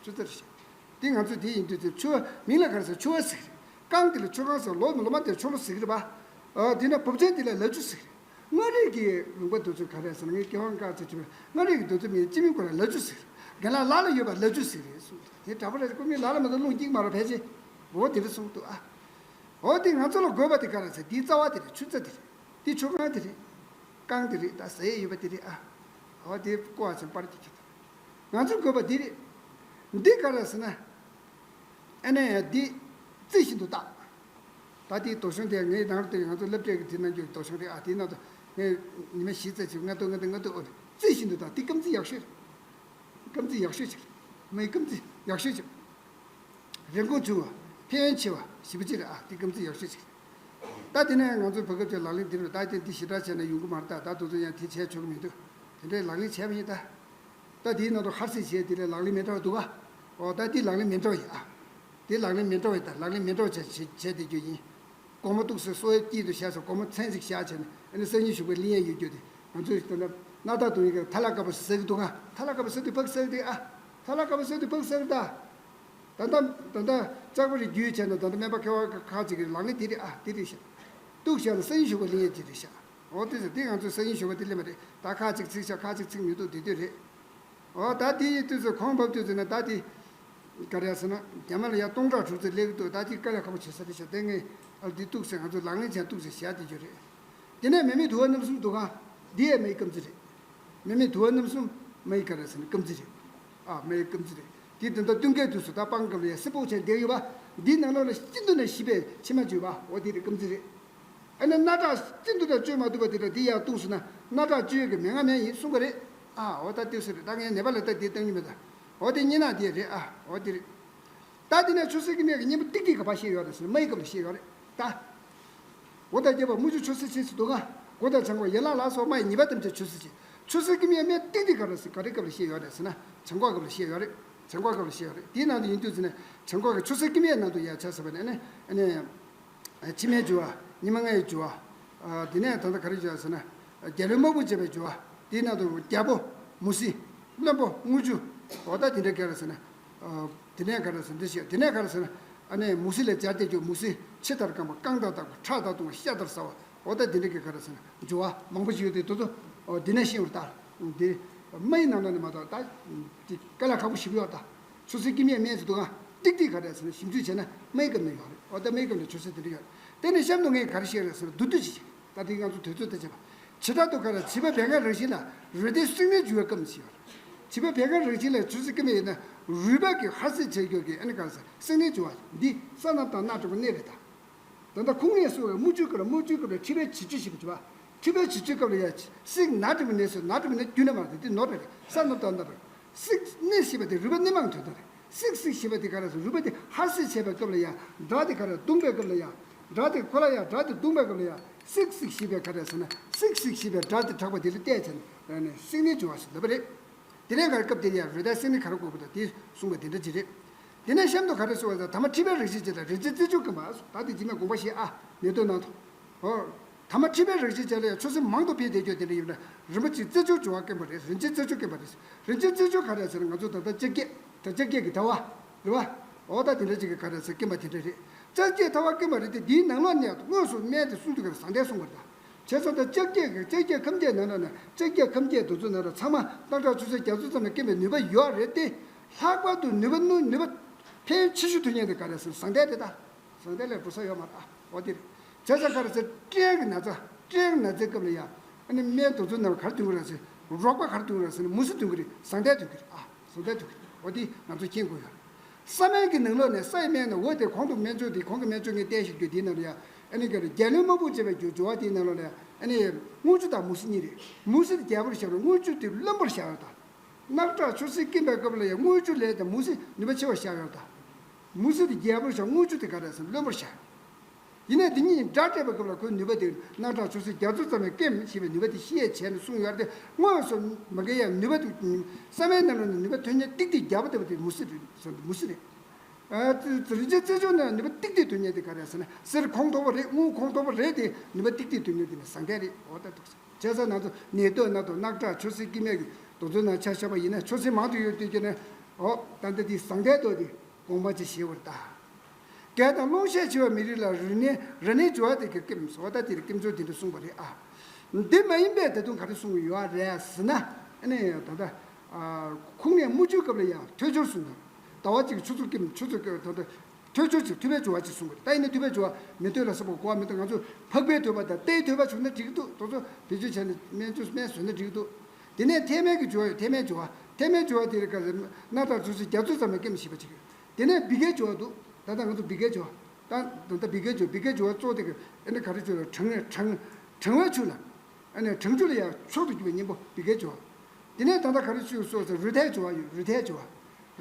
ཆུ་ཚ་རེད་ཤག། དེ་ང་ཚོ་དེ་ཡིན་དུས་ཙམ་ཆུ་བ་མིང་ལ་ག་རེ་ཟེར་ཆུ་བ་ཟེར་གི་རེད། རྐང་དེ་ལ་ཆུ་རྐང་ཟེར། ལོ་ལོ་མ་དེ་ལ་ཆུ་ལོ་ཟེར་གི་རེད་པ། ཨ་དེ་ན་བུབ་ཆེན་དེ་ལ་ལ་ཆུ་ཟེར་གི་རེད། མངའ་རིས་ཀྱི་ལུང་པ་དེ་ཚོ་ག་རེ་ཟེར་ན་ངས་སྐལ་བ་དཀར་ཚེ་ཆུ་བ་མངའ་རིས་ཀྱི་དེ་ཚོ་མིང་སྤྱི་མིང་ཁོ་ལ་ལ་ཆུ་ཟེར་གི་རེད། རྒན་ལགས་ལ་ལ་ཡོད་པ་ལ་ཆུ་ཟེར་གི་རེད་གསུངས། དེ་འདྲ་པོ་རེད། ཁོ་མིང་ལ་ལ་མ་གཏོགས་རླུང་འཁྱིག་མ་རེད་ཕལ་ཆེར། འོ་དེ་འདྲ་གསུངས་འདུག་ཨ། འོ་དེ་ང་ཚོ་ལ་དགོས་པ་དེ་ག་རེ་ཟེར། དེའི་རྩ་བ་དེ་རེད། ཆུ་རྩ་དེ་རེད། དེ་ཆུ་རྐང་དེ་རེད། རྐང་དེ་རེད། ད་ཟས་ཡོད་པ་དེ་རེད་ཨ། འོ་དེ་ཀོ་བ་ཆེན་པར་གྱི་ཁྱེད་ང་ཚོར་དགོས་པ་འདི་རེད། འདི་ག་རེ་ཟེར་ན། ཨ་ནི་འདི་རྩི་བཞིན་དུ་བརྟག། ད་ལྟའི་དོ་ཤོང་དེ་ངའི་ནང་དུ་ང་ཚོ་སློབ་གྲྭའི་གི་དེ་ནང་གི་དོ་ཤོང་རེད་ཨ། དེའི་ནང་དུ་ངས་ཉི་མ་བཞི་ཙམ་ཅིག་ལྔ་བདོ་ལྔ་བདོ་ལྔ་བདོ་ཨོ་རེད། རྩི་བཞིན་དུ་བརྟག། འདི་སྐམ་རྩི་ཡག་ཤོས་རེད། སྐམ་རྩི་ཡག་ཤོས་ཅིག། མའི་སྐམ་རྩི་ཡག་ཤོས་ཅིག། རིན་གོང་ཆུང་བ། ཕན་ཡོན་ཆེ་བ་ཞེ་པོ་ཅིག་རེད་ཨ། འདི་སྐམ་རྩི་ཡག་ཤོས་ཅིག། ད་དེ་ནས་ང་ཚོའི་བོད་སྐབས་ཀྱི་ལག་ལེན་འདི་རུ་ད་དེ་འདི་ཞེ་དྲག་བྱས་ན་ཡོང་གི་མ་རེད་ད། ད་དུང་ཚོ་ཡང་དེ་བྱས་ཆོག་གི་མི་འདུག། དེ་འདྲའི་ལག་ལེན་བྱས་པ་ཡིན་ད། ད་དེའི་ནང་དུ་ཧར་སིག་བྱས་དེ་ལས་ལག་ལེན་མི་འདྲ་བ་འདུག་ག། འོ་ད་དེ་ལག་ལེན་མི་འདྲ་བ་ཡིན་ཨ། དེ་ལག་ལེན་མི་འདྲ་བ་ཡིན་ད། ལག་ལེན་མི་འདྲ་བ་བྱས་བྱས་བྱས་དེ་རྒྱུ་ཡིན། སྒོར་མོ་ཏོག་ཙམ་གསོལ་བའི་དཀྱིལ་དུ་བཞག་ཟེར། སྒོར་མོ་ཚན་ཞིག་བཞག་བྱས་ནས་ཨ་ནི་སང་ཉིན་བཞུགས་པའི་གླིང་ཡས་ཡོད་རྒྱུ་དེ་ང་ཚོས་ད་ལྟ་སྣ་ཐག་དུང་ཡིན་ག་ཐ་ལ་དཀར་པོ་ཟེར་གི་འདུག་ག། ཐ་ལ་དཀར་པོ་ཟེར་དུས་ཕག་ཟེར་དེ་ཨ། ཐ་ལ་དཀར་པོ་ཟེར་དུས་ཕག་ཟེར་ད། ད་ལྟ་ད་ལྟ་ལྕགས་པོ་རེ་རྒྱུས་བྱས་ན་ད་ལྟ་སྨན་པ་མཁས་པ་ཁག་ཅིག་གི་ལག་ལེན་དེ་རེད་ཨ། དེ་རེད་ཤག། གཏུགས་བཞག་ན་སང་ཉིན་བཞུགས་པའི་གླིང་ཡས་དེ་རེད་ཤག། འོ་དེ་ཟེར་དེ་ང་ཚོས་སང་ཉིན་བཞུགས་པ་དེ་ལས་མ་རེད་ད། ཁག་ཅིག་ཚིག་ཤག་ཁག་ཅིག་ཚིག་མི་འདུག། དེ་དུས་རེད། འོ་ད་དེ་ཡི་དུས་ཚོད་གོང་བབ་དུས་ཚོད་ན་ད་དེ་ག་རེ་ཟེར་ན་རྒྱ་མ་ལ་ཡ་སྟོང་ཕྲག་དྲུག་ཅུ་སླེབས་ཀྱི་འདུག་ད་དེ་དཀའ་ལས་ཁག་པོ་བྱེད་ས་དེ་ཤ་དེ་ངས་ཨ་དེ་གཏུགས་ཟེར་ང་ཚོ་ལག་ལེན་བྱས་གཏུགས་ཟེར་བཞག་དེ་ཅོ་རེད། དེ་ནས་མེ་མེ་དུ་བ་རྣམ་གསུམ་འདུག་ག་འདི་ཡས་མེ་ཡི་རྐང་རྩེད་རེད། མེ་མེ་དུ་བ་རྣམ་གསུམ་མེ་ཡི་ག་རེ་ཟེར་ན་རྐང་རྩེད་རེད། ཨ་མེ་ཡི་རྐང་རྩེད་རེད། དེ་དེ་འདྲ་སྟོན་ཁའི་དུས་སུ་ད་སྤང་སྐབས་ལ་ཡ་སྲིད་པོ་ཆེན་བསྡད་ཡོད་པ་འདིའི་ནང་ལོགས་ལ་སྤྱི་འདུ་ན་ཤི་བའི་ཕྱི་མ་བརྗོད་པ་འོ་དེ་རེད་རྐང་རྩེད་རེད། ཨ་ནི་སྣ་ཁྲག་སྤྱི་འདུ་དང་བཅོས་མ་ཐུབ་པ་དེ་འདྲ་དེ་ཡང་བཏུང་སོང་ན་སྣ་ཁྲག་བཅོས་ཀྱི་མེད་ང་མེད་ཡིན་གསུང་གི་རེད། ཨ་འོ་ད་ལྟོས་སོ་རེད་ད་ངས་ནད་པ་ལ་ད་དེ་བཏང་ཉིན་མེད་ད། འོ་དེ་གཉིས་ན་དེ་རེད་ཨ་འོ་དེ་རེད། ད་དེ་ནས་ཆུ་སྲིན་གྱི་སྨན་གྱི་གཉེན་པོ་ཏིག་ཏིག་ག་པར་བཤད་ཡོད་རེད་ཟེར་ན་མ་ཡི་སྐབས་ལ་བཤད་ཡོད་རེད་ད། འོ་ད་རྒྱབ་པ་དངུལ་ཆུ་ཆུ་སྲིན་ཆེན་ཟེར་འདུག་ག་འགོ་དང་བྱང་ཁོག་ཡན་ལག་ལ་སོགས་མ་ཡི་ཉེས་པ་ཐམས་ཅད་ཆུ་སྲིན་ཆེན། ཆུ་སྲིན་གྱི་སྨན་སྨན་ཏིག་ཏིག་ག་རེ་ཟེར་ག་རེ་སྐབས་ལ་བཤད་ཡོད་རེད་ཟེར་ན་བྱང་ཁོག་སྐབས་ལ་བཤད་ཡོད་རེད། བྱང་ཁོག་སྐབས་ལ་བཤད་ཡོད་རེད་དེའི་ནང་དུ་ཡིན་དུས་ཟེར་ན་བྱང་ཁོག་གི་ཆུ་སྲིན་གྱི་སྨན་ནང་དུ་ཡང་ཆ་ཟེར་བ་ནས་ཨ་ནི་ཨ་ནི། ཕྱི་མའི་སྦྱོར་བ། ཉི་མ་ལྔའི་སྦྱོར་བ། དེ་ནས་ད་ལྟ་ག་རེ་བྱས་ཟེར་ན། རྒྱལ་བློན་དམར་པོ་བྱས་པའི་སྦྱོར་བ། དེའི་ནང་དུ་རྒྱལ་པོ། མུ་ཟི། བློན་པོ། དངུལ་ཆུ། འོ་ད་དེ་འདྲ་ག་རེ་ཟེར་ན། དེ་ནས་ག་རེ་ཟེར་འདི་བཤད་དེ་ནས་ག་རེ་ཟེར་ན། ཨ་ནི་མུ་ཟི་ལས་སྦྱར་ཏེ་སྦྱོར་མུ་ཟི་ཕྱི་ལྟར་སྐམ་པ་རྐང་དང་དག་པ་ཁྲག་དང་བཏུང་བ་ཤ་ལྟར་ཟ་བ། འོ་ད་དེ་འདྲ་གི་ག་རེ་ཟེར་ན་སྦྱོར་བ་མང་པོ་ཞིག་ཡོད་དེ་དེ་ཚོ། འོ་དེ་ནས་ཤེས་པར་ལྟ། དེ། མ་ཡི་ནང་ལོགས་ནས་མ་གཏོགས་ད། དེ་དཀའ་ལས་ཁག་པོ་ཞིག་ཡོད་ད། ཆུ་སྲིན་གྱི་སྨན་སྨན་ཟེར་འདུག་ག་ཏིག་ཏིག་ག་རེ་ཟེར་ན་ཞིབ་འཇུག་བྱས་ན་མའི་སྐབས་ནས་ཡོད་རེད། འོ་ད་མའི་སྐབས་ནས་ཆུ་སྲིན་དེ་འདྲ་ཡོད་རེད། དེ་ནས་གཤམ་དུ་ངས་ག་རེ་བཤད་རེད་ཟེར་ན་བསྡུ་བསྡུ་ཅིག་བྱས། ད་དེ་ང་ཚོ་དུས་ཚོད་ལྟ་བྱས་པ། བྱེ་བྲག་ཏུ་ག་རེ་བྱིས་པ་བད་ཀན་རང་བཞིན་ལ་རུས་སྡེ་བསྲེག་ནད་འཇུ་བའི་སྐབས་ནས་བྱས་པ་རེད། བྱིས་པ་བད་ཀན་རང་བཞིན་ལ་ཆུ་སྲིན་གྱི་སྨན་ཡིན་ན་རུས་པ་གི་ཧར་སེ་བྱེད་རྒྱུ་གི་ཨ་ནི་ག་རེ་ཟེར་བསྲེག་ནད་འཇུ་བ་འདི་སྲ་ནམ་དང་སྣ་དྲོན་པོ་སྣེ་རེད་ད། ད་ལྟ་ཁུངས་སྣེ་སུ་བའི་དམུ་ཆུའི་སྐབས་ལ་དམུ་ཆུའི་སྐབས་ལ་མཁྲིས་པའི་བྱི་ཅུ་ཞེས་པ་བྱི་བ། མཁྲིས་པའི་བྱི་ཅུའི་སྐབས་ལ་ཡ་སྲིག་ནག་དྲི་མ་ནད་སོ་ནག་དྲི་མ་ནད་རྒྱུ་ན་མ་རེད་དེ་ནོར་རེད་ས་ནོར་དང་ནོར་རེད། སྲིག་སྣེ་ཞེས་པ་དེ་རུས་པ་སྣེ་མང་དོན་དག་རེད། སྲིག་སྲིག་ཞེས་པ་དེ་ག་རེ་ཟེར་རུས་པ་དེ་ཧར་སིག་བྱས་པའི་སྐབས་ལ་ཡ་སྒྲ་དེ་ག་རེ་བརྡུངས་པའི་སྐབས་ལ་ཡ་སྒྲ་དེ་ཁོ་ལ་ཡ་སྒྲ་དེ་བརྡུངས་པའི་སྐབས་ལ་ཡ་སྲིག་སྲིག་ཞེས་པའི་ག་རེ་ཟེར་ན་སྲིག་སྲིག་ཞེས་པའི་སྒྲ་དེ་གྲགས་པ་དེ་ལ་བལྟས་བྱས་ནས་སྲིག་ནད་འཇུ་བ་ཞིག་ལབ་པ་རེད། དེ་ནས་ག་རེ་སྐབས་དེར་ཡང་རུས་ཐལ་སྲིན་ནི་ག་རེ་དགོས་པ་དང་དེ་གསུངས་པ་དེ་འདྲ་ཅིག་རེད། དེ་ནས་གཤམ་དུ་ག་རེ་གསུངས་པ་དང་ཐ་མ་མཁྲིས་པའི་རེག་བྱ་བྱེད་དང་རེག་བྱའི་རྩད་གཅོད་སྐོམ་པ་ད་དེ་རྗེས་མའི་དགོངས་པ་བཞེས་ཨ་ནད་གདོན་ནང་དུ། ཨོ། ཐ་མ་མཁྲིས་པའི་རེག་བྱ་བྱེད་ལ་ཡང་ཆུ་སྲིན་མང་དུ་འཕེལ་བསྡད་རྒྱུ་དེ་འདྲ་ཡིན་ན་རིམ་པ་གཅིག་རྩད་གཅོད་འབྱུང་བ་སྐོམ་པ་རེད་རེག་བྱའི་རྩད་གཅོད་སྐོམ་པ་རེད། རེག་བྱའི་རྩད་གཅོད་ག་རེ་ཟེར་ན་ང་ཚོ་ད་ལྟ་ལྕགས་སྐྱེས་ད་ལྕགས་སྐྱེས་ཀྱི་ཟླ་བ་རེད་བ། ཨོ་ད་དེ་འདྲ་ཅིག་གི་ག་རེ་ཟེར་སྐོམ་པ་དེ་འདྲ་རེད། ལྕགས་སྐྱེས་ཐ་བ་སྐོམ་པ་རེད་དེ་དེའི་ནང་ལོགས་ནས་དངོས་སུ་སྨན་དེ་སུས་འདུག་ག་རེ་ཟང་ཐལ་གསུངས་པ་རེད་ད། བྱས་ཙང་ད་ལྕགས་སྐྱེས་ཀྱི་ལྕགས་སྐྱེས་ཁམས་བརྒྱད་ནང་ལ་ནས་ལྕགས་སྐྱེས་ཁམས་བརྒྱད་དེ་ཚོ་ནང་ལ་ཚང་མ་སྣག་ཁྲག་ཆུ་སེར་རྒྱ་མཚོ་ཙམ་ལ་སྐེམ་པའི་ནུས་པ་ཡོད་རེད་དེ། ལྷག་པར་དུ་ནུས་པ་ནུ་ནུས་པ་ཕལ་ཆེ་ཤོས་ཐོན་མཁན་དེ་ག་རེ་ཟེར་ཟང་ཐལ་རེད་ད། ཟང་ཐལ་ལས་འགྲོ་ས་ཡོད་མ་རེད་ཨ་འོ་དེ་རེད། བྱས་ཙང་ག་རེ་ཟེར་སྐྲན་གྱི་ན་ཚ་སྐྲན་གྱི་ན་ཚའི་སྐབས་ལ་ཡ་ཨ་ནི་སྨན་དེ་ཚོ་ནང་ལ་ག་རེ་ཐོན་གི་རེད་ཟེར་རོགས་པ་ག་རེ་ཐོན་གི་རེད་ཟེར་ན་མུ་ཟི་ཐོན་གི་རེད་ཟང་ཐལ་ཐོན་གི་རེད་ཨ། བཟོ་ལྟ་འདུག་འོ་དེ་ང་ཚོ་མཁྱེན་དགོས་ཡོད། ས་སྨན་གྱི་ནང་ལོགས་ནས་ས་ཡི་སྨན་ནི་འོ་དེ་གོང་དུ་སྨན་བཅོས་དེ་གོང་གི་སྨན་བཅོས་ངས་བསྟན་ཞིག་རྒྱུ་དེའི་ནང་ལ་ཡང་ཨ་ནི་ག་རེ་རྒྱལ་བློན་དམར་པོ་བྱས་པའི་རྒྱུ་སྦྱོར་བ་དེའི་ནང་ལོགས་ལ་ཡང་ཨ་ནི་དངུལ་ཆུ་དང་མུ་ཟི་གཉིས་རེད། མུ་ཟི་དེ་རྒྱལ་པོར་བཞག་རོགས་དངུལ་ཆུ་དེ་བློན་པོར་བཞག་རོགས་དང་། རྣག་ཁྲག་ཆུ་སེར་སྐེམ་པའི་སྐབས་ལ་ཡང་དངུལ་ཆུ་ལས་དང་མུ་ཟི་ནུས་པ་ཆེ་བར་བཞག་རོགས་དང་། མུ་ཟི་དེ་རྒྱལ་པོར་བཞག་དངུལ་ཆུ་དེ་ག་རེ་ཟེར་བློན་པོར་བཞག་ཡིན་ནའི་འདི་གཉིས་སྒྲ་སྤྲད་པའི་སྐབས་ལ་ཁོའི་ནུས་པ་དེ་རྣག་ཁྲག་ཆུ་སེར་རྒྱ་མཚོ་ཙམ་ཡང་སྐེམ་ཞེས་པའི་ནུས་པ་དེ་ཤེས་ཡས་བྱས་ནས་གསུངས་ཡོད་རེད་དེ་དངོས་སུ་མ་གལ་ཡང་ནུས་པ་དེ་ས་སྨན་ནང་ལ་ནི་ནུས་པ་ཐོན་མཁན་ཏིག་ཏིག་རྒྱག་པ་ལྟ་བུ་དེ་མུ་ཟི་རེད་ཟེར་འདུག་མུ་ཟི་རེད། ཨ་ཙི་ཙི་རིན་ཆེན་རྩེ་མཆོག་ནང་ནུས་པ་ཏིག་ཏིག་ཐོན་མཁན་དེ་ག་རེ་ཟེར་ན་གསེར་ཁོང་ཐོག་པ་རེད་དངུལ་ཁོང་ཐོག་པ་རེད་དེ་ནུས་པ་ཏིག་ཏིག་ཐོན་མཁན་དེ་ནི་ཟང་ཐལ་རེད་འོ་ད་འདུག་ཟེར་བྱས་ཙང་ང་ཚོ་ནད་གདོན་ནད་དང་རྣག་ཁྲག་ཆུ་སེར་སྐེམ་མཁན་གྱི་དེ་ཚོའི་ནང་ཆ་བཞག་པ་ཡིན་ན་ཆུ་སེར་མང་དུ་ཡོད་དུས་ཀྱི་ནི་འོ་ད་ལྟ་དེ་ཟང་ཐལ་འདུག་དེ། དགོངས་པ་ཅིག་བཞེས་པར་གདའ། རྒས་དང་རླུང་ཤས་ཆེ་བ་མི་རིགས་ལ་རུས་ནད་རུས་ནད་འཇུ་བ་དེ་གི་སྐེམ་སོ་ད་དེ་རིགས་སྐེམ་ཚུལ་དེ་འདྲ་གསུངས་པ་རེད་ཨ། འདི་མ་ཡིན་པའི་ད་དུང་ག་རེ་གསུངས་ཡོད་རེད་ཟེར་ན་ཨ་ནི་ད་ལྟ་ཁུངས་སྣེ་དམུ་ཆུའི་སྐབས་ལ་ཡང་ཐོད་སྦྱོར་གསུངས་དང་ཟླ་བ་གཅིག་ཆུ་ཚོད་སྐེམ་ཆུ་ཚོད་སྐེམ་ད་ལྟ་ཐོད་སྦྱོར་གཅིག་ཐུབ་པའི་འཇུ་བ་གཅིག་གསུངས་པ་རེད་ད་ཡིན་ན་ཐུབ་པའི་འཇུ་བ་མི་ཐོད་ལ་སོགས་པ་གོ་བ་མི་འདུག་ང་ཚོ་འཕགས་པའི་ཐོད་པ་དང་རྟའི་ཐོད་པ་བྱུང་ན་འགྲིག་གི་འདུག་དེ་ཚོ་བེད་སྤྱོད་བྱས་ནས་སྨན་བཅོས་སྨན་བཟོས་ན་འགྲིག་གི་འདུག་དེ་ནས་ཐལ་སྨན་གྱི་འཇུ་བ་ཡོད་ཐལ་སྨན་འཇུ་བ་ཐལ་སྨན་འཇུ་བ་དེ་རིགས་ག་རེ་རྣག་དང་ཆུ་སེར་རྒྱ་མཚོ་ཙམ་ཡང་སྐེམ་ཞེས་པ་ཅིག་དེ་ནས་འབི་གའི་འཇུ་བ་འདུག་ད་ལྟ་ང་ཚོ་འབི་གའི་འཇུ་བ། ད་ད་ལྟ་འབི་གའི་འཇུ་བ་འབི་གའི་འཇུ་བ་གཙོ་དེ་ག་ཨ་ནི་ག་རེ་འཇུ་བ་གྲང་གྲང་གྲང་བའི་ཆུ་ལ་ཨ་ནི་གྲང་ཆུ་ལ་ཡང་མཆོག་ཏུ་གྱུར་པའི་གཉེན་པོ་འབི་གའི་འཇུ་བ། དེ་ནས་ད་ལྟ་ག་རེ་ཞུ་སོགས་ཟེར་རུས་ཐལ་འཇུ་བ་ཡོད་རུས་ཐལ་འཇུ་བ།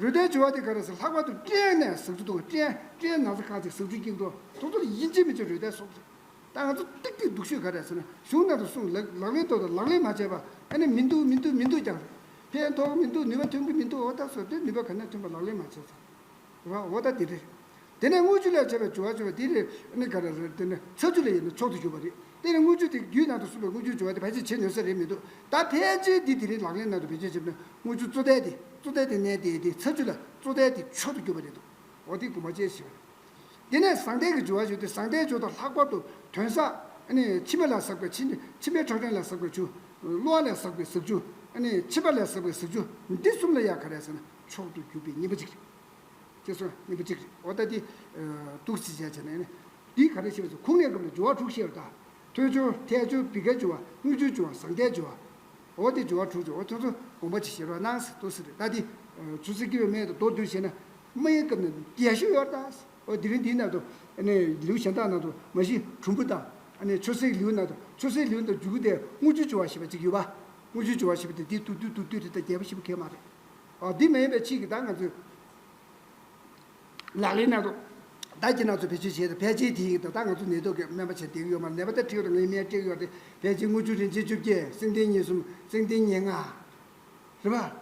རུས་ཐལ་འཇུ་བ་དེ་ག་རེ་ཟེར་ལྷག་པར་དུ་སྐྲན་ནས་ཟག་འཇུ་འདུག་ག་སྐྲན་སྐྲན་ན་ཚ་ཁག་ཅིག་ཟག་འཇུ་སྐྱེ་འདུག་དེ་ཚོ་ལ་ཡིན་གཅིག་མིན་གཅིག་རུས་ཐལ་སོགས་ཟེར། ད་ང་ཚོ་ཏིག་ཏིག་སྡུག་ཤོས་ག་རེ་ཟེར་ན་གཞུང་ནང་དུ་གསུངས་ལག་ལག་ལེན་ཐོག་ཏུ་ལག་ལེན་མ་བྱས་པ་ཨ་ནི་མི་འདུག་མི་འདུག་མི་འདུག་ཀྱང་རེད། ཕན་ཐོགས་མི་འདུག་ནུས་པ་ཐོན་གྱི་མི་འདུག་འོ་ད་སོ་དེ་ནུས་པ་ག་ནས་ཐོན་པ་ལག་ལེན་མ་བྱས་ཙང་། རེད་བ་འོ་ད་དེ་རེད། དེ་ནས་དངུལ་ཆུ་ལས་བྱས་པའི་འཇུ་བ་བྱུང་བ་དེ་རེད་ཨ་ནི་ག་རེ་རེད་དེ་ནི་ཚྭ་ཆུ་ལ་ཡིན་ན་མཆོག་ཏུ་གྱུར་པ་རེད་དེ་ནི་དངུལ་ཆུ་དེ་རྒྱུད་ནང་དུ་གསུངས་པའི་དངུལ་ཆུ་འཇུ་བ་དེ་ཕལ་ཆེར་བྱེད་ནུས་ས་རེད་མི་འདུག་ད་ཕལ་ཆེར་འདི་དེ་རིང་ལག་ལེན་ནང་དུ་བེད་སྤྱོད་བྱེད་པ་ན་དངུལ་ཆུ་བཙོ་ཐལ་དེ་བཙོ་ཐལ་དེ་གནས་དེ་དེ་ཚྭ་ཆུ་ལ་བཙོ་ཐལ་དེ་མཆོག་ཏུ་གྱུར་པ་རེད་འདུག་འོ་དེ་དགོངས་པ་བཅས་ཞེས་པ་རེད། དེ་ནས་ཟང་ཐལ་གྱི་འཇུ་བ་ཞུ་དུས་ཟང་ཐལ་འཇུ་དང་ལྷག་པར་དུ་དོན་ཟབ་ཨ་ནི་མཆིལ་མ་ལ་ཟགས་པའི་མཆིལ་མཆིལ་མའི་ཁྲག་ཕྲན་ལ་ཟགས་པའི་ཆུ། གློ་བ་ལ་ཟགས་པའི་ཟགས་ཆུ། ཨ་ནི་ཕྱི་པ་ལས་ཟབ་པའི་ཟབ་ཆོས་འདི་གསུམ་ལ་ཡང་ག་རེ་ཟེར་ན་མཆོག་ཏུ་གྱུར་པའི་སྙིང་པོ་གཅིག་རེད། ཅེས་སོགས་སྙིང་པོ་གཅིག་རེད། འོ་ད་འདི་འདུག་སེ་བྱས་བྱས་ནས་ནི་འདི་ག་རེ་ཞེས་པ་ཟེར་ཁུངས་སྣེ་སྐབས་ལ་སྦྱོར་བ་དྲུག་བཤད་པ་དང་། ཐོས་སྦྱོར་ཐལ་སྦྱོར་བི་ཀའི་སྦྱོར་བ་དངུལ་ཆུའི་སྦྱོར་བ་ཟང་ཐལ་སྦྱོར་བ། འོ་དེ་སྦྱོར་བ་དྲུག་ཅིག་འོ་ཚོ་ཚོ་དགོངས་པ་ཅིག་བཞེས་རོགས་གནང་ཟེར་འདུག་སེ་རེད། ད་འདི་ཆུ་ཚོད་ཀྱི་བའི་སྨད་དུ་མདོར་བསྡུས་བྱས་ན་སྨྲ་བའི་སྐབས་ནས་རྒྱས་ཤོས་ཡོད་ད། འོ་དེ་རིང་འདིའི་ནང་དུ་ཨ་ནི་ལེའུ་གཞན་དག་ནང་དུ་མ་གཞི་གྲུམ་བུ་དང་ཨ་ནི་ཆོས་སྲིད་ལེའུ་ནང་དུ་ཆོས་སྲིད་ལེའུ་ནང་དུ་མཇུག་དེ་དངུལ་ཆུའི་སྦྱོར་བ་ཞེས་པ་ཅིག་ཡོད་པ། དངུལ་ཆུའི་སྦྱོར་བ་ཞེས་པ་དེ་འདི་མདོར་བསྡུས་མདོར་བསྡུས་རེད། ད་རྒྱས་པ་ཞེ་པོ་གང་ཡང་མ་རེད། འོ་འདི་མ་ཡིན་པའི་ཕྱིའི་གི་ད་ང་ཚོས་ལག་ལེན་ནང་དུ་ད་ཁྱེད་རང་ཚོ་བེད་སྤྱོད་བྱས་ཏེ་ཕལ་ཆེར་དེ་ཡིན་ད། ད་ང་ཚོ་ནད་ཐོག་གི་སྨན་པ་བྱས་བསྡད་ཀྱི་ཡོད་མ་རེད། ནད་པ་ད་ཁྲིད་ཡོད་རེད། ངའི་སྨན་སྤྲད་ཀྱི་ཡོད་རེད། ཕལ་ཆེར་དངུལ་ཆུ་རིན་ཆེན་བཅོ་བརྒྱད། སེང་ལྡེང་ཉེར་གསུམ། སེང་ལྡེང་ཉེར་ལྔ། རེད་པ།